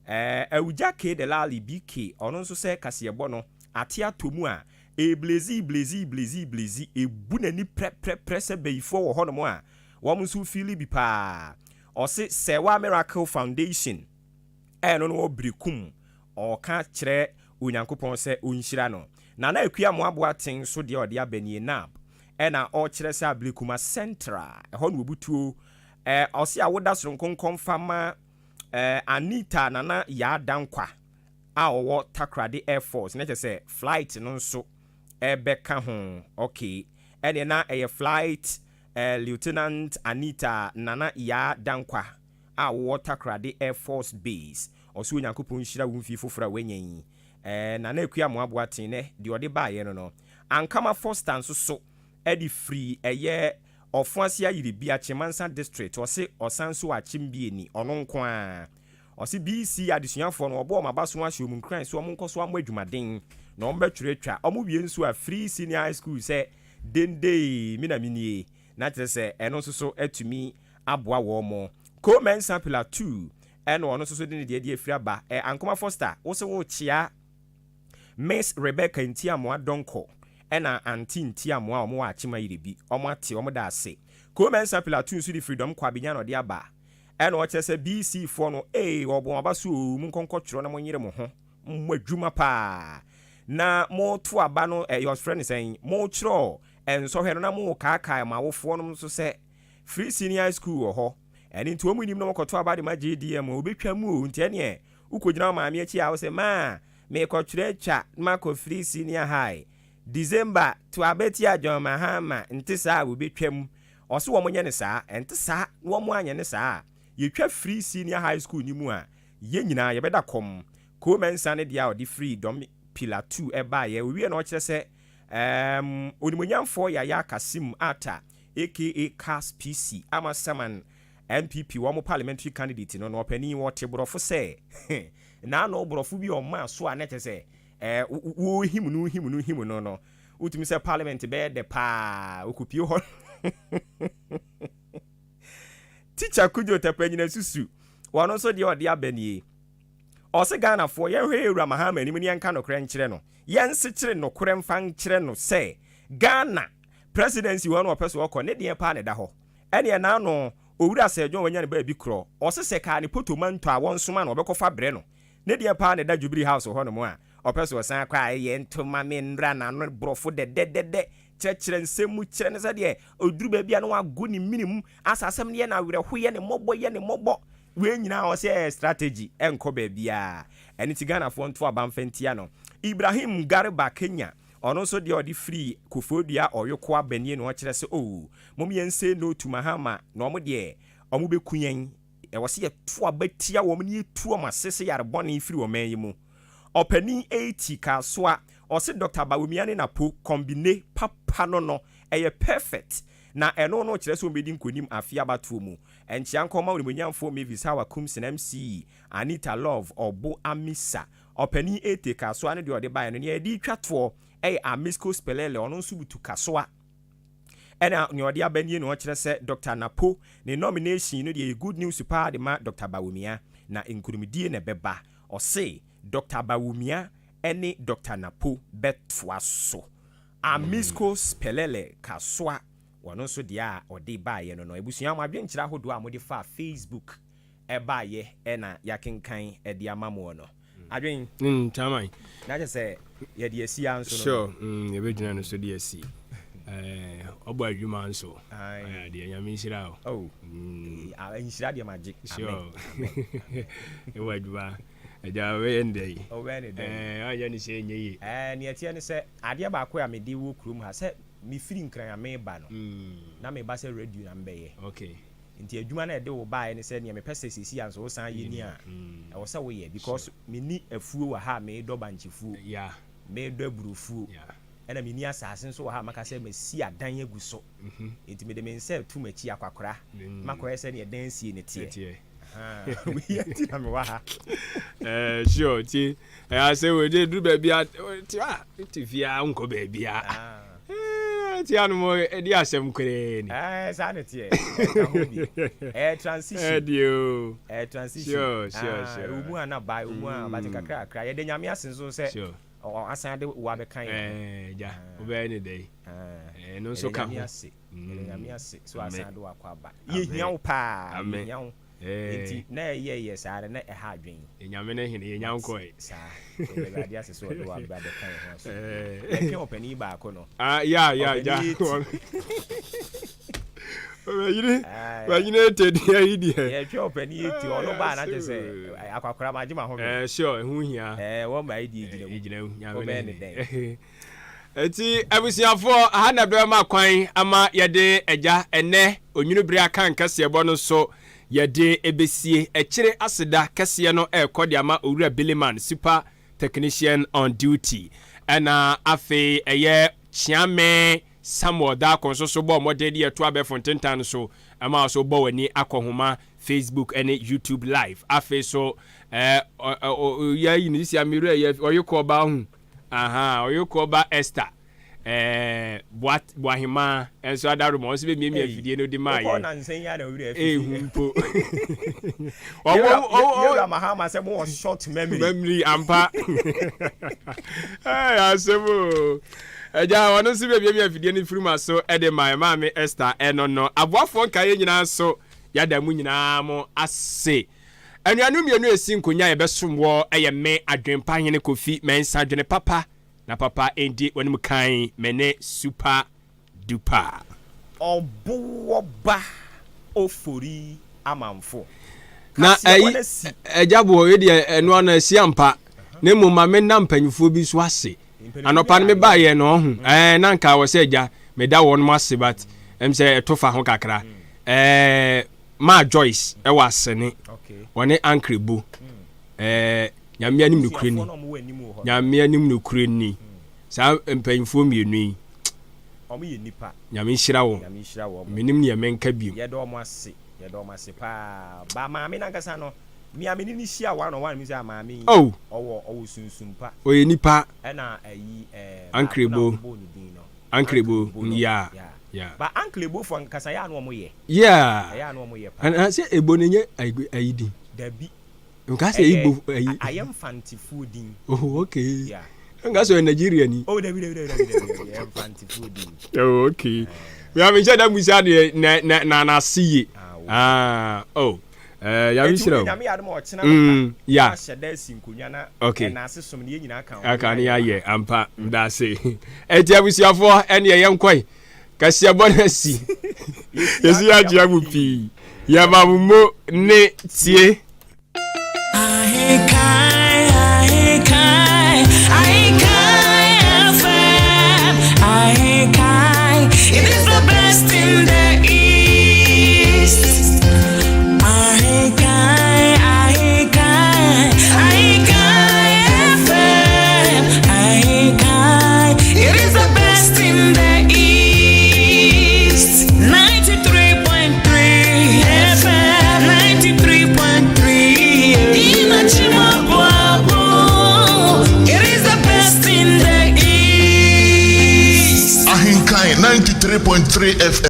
Awugya K Delali BK, ɔno nso sɛ kaseɛbɔ no ate atɔ mu a, eblezi blezi blezi blezi, ebu n'ani prɛprɛprɛ sɛ bɛyifoɔ wɔ hɔnom a wɔn nso feel bi paa. Ɔse Sɛwa Miracle Foundation ɛno no wɔ Birikum, ɔka kyerɛ Onyankopɔn sɛ ɔnhyira no. Nana Akua Mmoaboa ten so deɛ ɔde aba nie, nab ɛna ɔkyerɛ sɛ Ablekuma Central ɛhɔ no wɔbutuo ɔse a woda soronko nkɔmfa ma Anita Nana Yaa Dankwa a ɔwɔ Takoradi Air Force, na kyerɛ sɛ flight no nso ɛbɛka ho. Okay, ɛdeɛ na ɛyɛ Flight Lieutenant Anita Nana Yaa Dankwa a wɔwɔ Takoradi Air Force Base. Ɔso Onyankopɔn nhyira wo mfie foforɔ a wanya yi. Nana Akua Mmoaboa ten nɛ deɛ ɔde baeɛ no, Ankama Foster nso so ɛde firi ɛyɛ Ɔfoase Ayiribi, Akyemansa District. Ɔse ɔsan so akyem bieni ɔno nko a ɔse BC adesuafoɔ no, ɔbɔ ɔmo aba so ahyɛ ɔmo nkuran so ɔmo nkɔ so amɔ adwumaden na ɔmo bɛtwerɛ atwa. Ɔmo wie nso a, free senior high school sɛ dendee mi na mi nie, na kyerɛ sɛ ɛno nso so atumi aboa wɔn mo. Ko-Mensa Pillar 2 ɛna ɔno nso so de ne deɛ de afiri aba. Ankoma Foster wosɛ wɔrekyia Miss Rebecca Ntiamoa Dɔnkɔ ɛna Aunty Ntiamoa a ɔmo wɔ Akyema Yere bi, ɔmo ate, ɔmo da ase. Ko-Mensa Pillar 2 nso de firi dɔm kɔ Abenya na ɔde aba. Ɛna ɔkyerɛ sɛ BC foɔ no ɔbɔn aba so o, mu nkɔnkɔ twerɛ na mo nyere mo ho mo adwuma paa na moto aba no. Ɛyɛ ɔfrɛ no sɛn, motwerɛ nsɔhwɛ no na mo kaakae mo awofoɔ no nso sɛ free senior high school wɔ hɔ. Ɛne nti wɔn nim na wɔkɔto aba de ma JDM, obɛtwa mu o. Nti ɛneɛ wokɔgyina wo maame akyi a, wo sɛ maa mekɔtwerɛ atwa na makɔ free senior high December to abɛti a John Mahama nte saa a, wɔbɛtwa mu. Ɔso wɔn nyɛ ne saa, ɛnte saa na wɔn anyɛ ne saa a, yɛtwa free senior high school ni mu a, yɛn nyinaa yɛbɛda kɔm. Ko-Mensa ne deɛ a ɔde free dɔm Pillar 2 ɛbaeɛ. Owie na ɔkyerɛ sɛ onimonyamfoɔ Yaya Kasim Ata aka Cas PC ama Saman NPP wɔn parliamentary candidate no, ɔpanin wɔte borɔfo sɛ naano borɔfo bi ɔmaa so a, ne kyerɛ sɛ wɔhim no him no him no, wotumi sɛ parliament bɛyɛ dɛ paa okopie hɔ. Teacher Kudwo Tɛpɛ susu wɔn nso deɛ ɔde aba nie. Ɔse Ghanafoɔ, yɛnhwɛ yɛwura Mahama anim ne yɛnka nokorɛ nkyerɛ no, yɛnsekyere nokorɛ mfa nkyerɛ no sɛ Ghana presidency hɔ no ɔpɛ so ɔkɔ ne deɛ paa ne da hɔ. Ɛneɛ naano owura sɛ John wanya ne baabi korɔ, ɔse sɛ kaa ne potomanto a wɔnsoma no ɔbɛkɔfa brɛ no, ne deɛ paa ne da Jubilee House hɔ nom a ɔpɛ so ɔsan kɔ a ɛyɛ ntoma me nnra n'ano borɔfo dɛdɛdɛdɛ kyerɛkyerɛ nsɛm mu kyerɛ no sɛdeɛ ɔduru baabi a na wago ne mini mu asa asɛm no yɛ no awerɛho, yɛ ne mmɔbɔ, yɛ ne mmɔbɔ. Wei nyinaa ɔsɛ ɛyɛ strategy, ɛnkɔ baabiaa. Ɛno ti Ghanafoɔ nto aba mfa ntia no. Ibrahim Garba Kenya, ɔno nso deɛ ɔde firi Koforidua Ɔyoko abanie na ɔkyerɛ sɛ o mom yɛn say no to Mahama na ɔmo deɛ ɔmo bɛku yɛn. Ɛwɔ sɛ yɛto aba tia wɔn ne yɛtu ɔmo ase sɛ yare bɔne firi ɔman yi mu. Ɔpanin 80 Kasoa ɔse Dr Bawumia ne Napo combine papa no ɛyɛ perfect, na ɛno no kyerɛ sɛ ɔmbɛdi nkonim afe abatoɔ mu. Nkyea nkɔma Onimuonyamfoɔ Mavis Hawa Kumsin MC Anita Love Ɔbo Amisa Ɔpanin Ete Kasoa ne deɛ ɔde baeɛ no. Nea yɛde retwa toɔ yɛ Amisco Spelele, ɔno nso butu Kasoa ɛna nea ɔde aba nie na ɔkyerɛ sɛ Dr. Napo ne nomination no deɛ yɛ good news paa de ma Dr. Bawumia na nkunimdie na ɛbɛba. Ɔse Dr. Bawumia ne Dr. Napo bɛtoa so. Amisco Spelele Kasoa, wɔno nso deɛ a ɔde baeɛ no, abusua, mo adwenkyerɛ ahodoɔ a mode fa Facebook ɛbaeɛ ɛna yɛakenkan ɛde ama moɔ no. Adwen Chairman. Na kyɛ sɛ yɛde asi a nso no. Sure, yɛbɛgyina no so de asi. Ɔbɔ adwuma nso. Deɛ Nyame nhyira wo. Oh. Nhyira deɛ magye. Sure. Ɛwɔ adwuma. Agya, ɔbɛyɛ ne dɛ yi. Ɔbɛyɛ ne dɛ. Ɔnyɛ ne sɛ ɛnyɛ yie. Neɛ ɛteɛ ne sɛ adeɛ baako a mede wɔ kurom ha sɛ mefiri Nkran a meba no, na meba sɛ radio na mbɛyɛ. Nti adwuma no a ɛde wo baeɛ ne sɛ neɛ mepɛ sɛ seesei a nso wosan yɛ ni a ɛwɔ sɛ woyɛ, because menni afuo wɔ ha a meedɔ bankyefuo, meedɔ aburofuo, ɛna menni asase nso wɔ ha a maka sɛ masi adan agu so. Nti mede me nsa atu m'akyi akwakora makɔyɛ sɛ neɛ dan sie ne teɛ. Wei nti na mewɔ ha. Sure, ti ɛyà sɛ wòde duru baabi a ti a ti fie a nkɔ baabi a ti anum ɛdi asɛm koraa ni. Saa ne teɛ, ɛka ho bi, ɛyɛ transition. Ɛdi o. Ɛyɛ transition. sure. Ɛwɔ mu a na ba, ɛwɔ mu a bate kakra kakra. Yɛde Nyame ase nso sɛ ɔasan de wo abɛka yɛn. Gya, wobɛyɛ ne dɛ yi, ɛno nso ka ho. Yɛde Nyame ase, yɛde Nyame ase so asan de wakɔ aba. Yɛhia wo paa, yɛhia wo. Nti na ɛyɛ yɛ saa no na ɛha adwen. Nyame ne hene, yɛnya nkɔe. Saa, yɛde Awurade ase sɛ ɔde wo aba bɛka yɛn ho aso. Yɛtwe ɔpanin baako no. Ah, ya gya. Wanyini wanyini ete deɛ yi deɛ. Yɛtwe ɔpanin eti, ɔno baa na kyerɛ sɛ akwakora ma agye ma ho. Sure, ɛho hia. Wɔn ma yi deɛ gyina mu. Gyina mu, Nyame ne hene. Eti abusuafoɔ, aha na bɛma kwan ama yɛde agya ɛnɛ onwunu bere aka nkɛseɛbɔ no so yɛde ebesie akyire. Aseda kɛseɛ no ɛrekɔ de ama Owura Billyman, super technician on duty, ɛna afei ɛyɛ Kyeame Samuel Daako nso so bɔ mmɔden de yɛto abɛɛfo ntentan no so ɛma so bɔ w'ani akɔhoma Facebook ɛne YouTube live. Afei so ɔyɛ yi ne sisi amiru ɛyɛ ɔyekɔ ɔba ho aha, ɔyekɔ ɔba Esther Boahema nso adaroma, ɔno nso bɛ miamia afidie no de maa yɛ ehu mpo. Ɔwɔ Mahama sɛ mo wɔ short memory. Memory ampa, asɛm o. Ɛgya, ɔno nso bɛ miamia afidie no firi ma so ɛde maa maame Esther. Ɛno no aboafoɔ nka yɛ nyinaa so, yɛada mu nyinaa mo ase. Anuanom mmienu esi nkonnwa a yɛbɛsom wɔ ɛyɛ me Adwempa Hene Kofi Mɛnsa, dwene papa na papa ndi wɔn kan, me ne super duper. Ɔbowɔba Ofori Amanfo. Na ɛyi ɛgya boɔ yi deɛ, ɛno ano asi ampa, na mmom ma menda mpanyinfoɔ bi nso ase. Anɔpa no mebaeɛ no, ɔho na nka wɔ sɛ agya meda wɔn mo ase, but sɛ ɛto fa ho kakra. Maa Joyce ɛwɔ Asene, wɔne Ankrebo, Nyame anim nokorɛ ni, Nyame anim nokorɛ ni, saa mpanyinfoɔ mmienu yi, Nyame nhyira wɔn. Menim neɛ menka biom. Yɛdɔ ɔmo ase, yɛdɔ ɔmo ase paa. Ba maame nankasa no, mia me ne ne hyia one on one mi sɛ maame yi ɔwɔ sunsum pa. Ɔyɛ nipa. Ɛna ayi Ankrebo. Baako na ɔbɔ ne din no. Ankrebo, ya. Ba Ankrebo fo nkasa yɛ ano ɔmo yɛ. Ɛyɛ ano ɔmo yɛ pa. Ana sɛ ebo ne nyɛ ayi din? Dabi. Nka sɛ Igbo ayi. Ayɛ Mfantefoɔ din. Oh, okay. Nka sɛ ɔyɛ Nigeria ni. Oh, dabi, dabi, dabi, dabi, dabi, ɛyɛ Mfantefoɔ din. Oh, okay. Ya mi nhyɛ da musa deɛ na n'ase yie. Ah, oh. Nyame nhyira o. Nyame yɛ adom a ɔkyena ya ahyɛ da asi nkonnwa na ɛna ase som ne yɛn nyinaa ka ho. Aka ne yɛayɛ ampa, mda ase. Ɛnti abusuafoɔ, ɛne ɛyɛ nkɔe kɛseɛ bɔ no asi yɛsi yɛakyea mu pii, yɛma mo mo ne tie. Ahenkan, Ahenkan, Ahenkan FM, Ahenkan. It is the best in the East. Ahenkan, Ahenkan, Ahenkan FM, Ahenkan. It is the best in the East. 93.3 FM. 93.3 FM.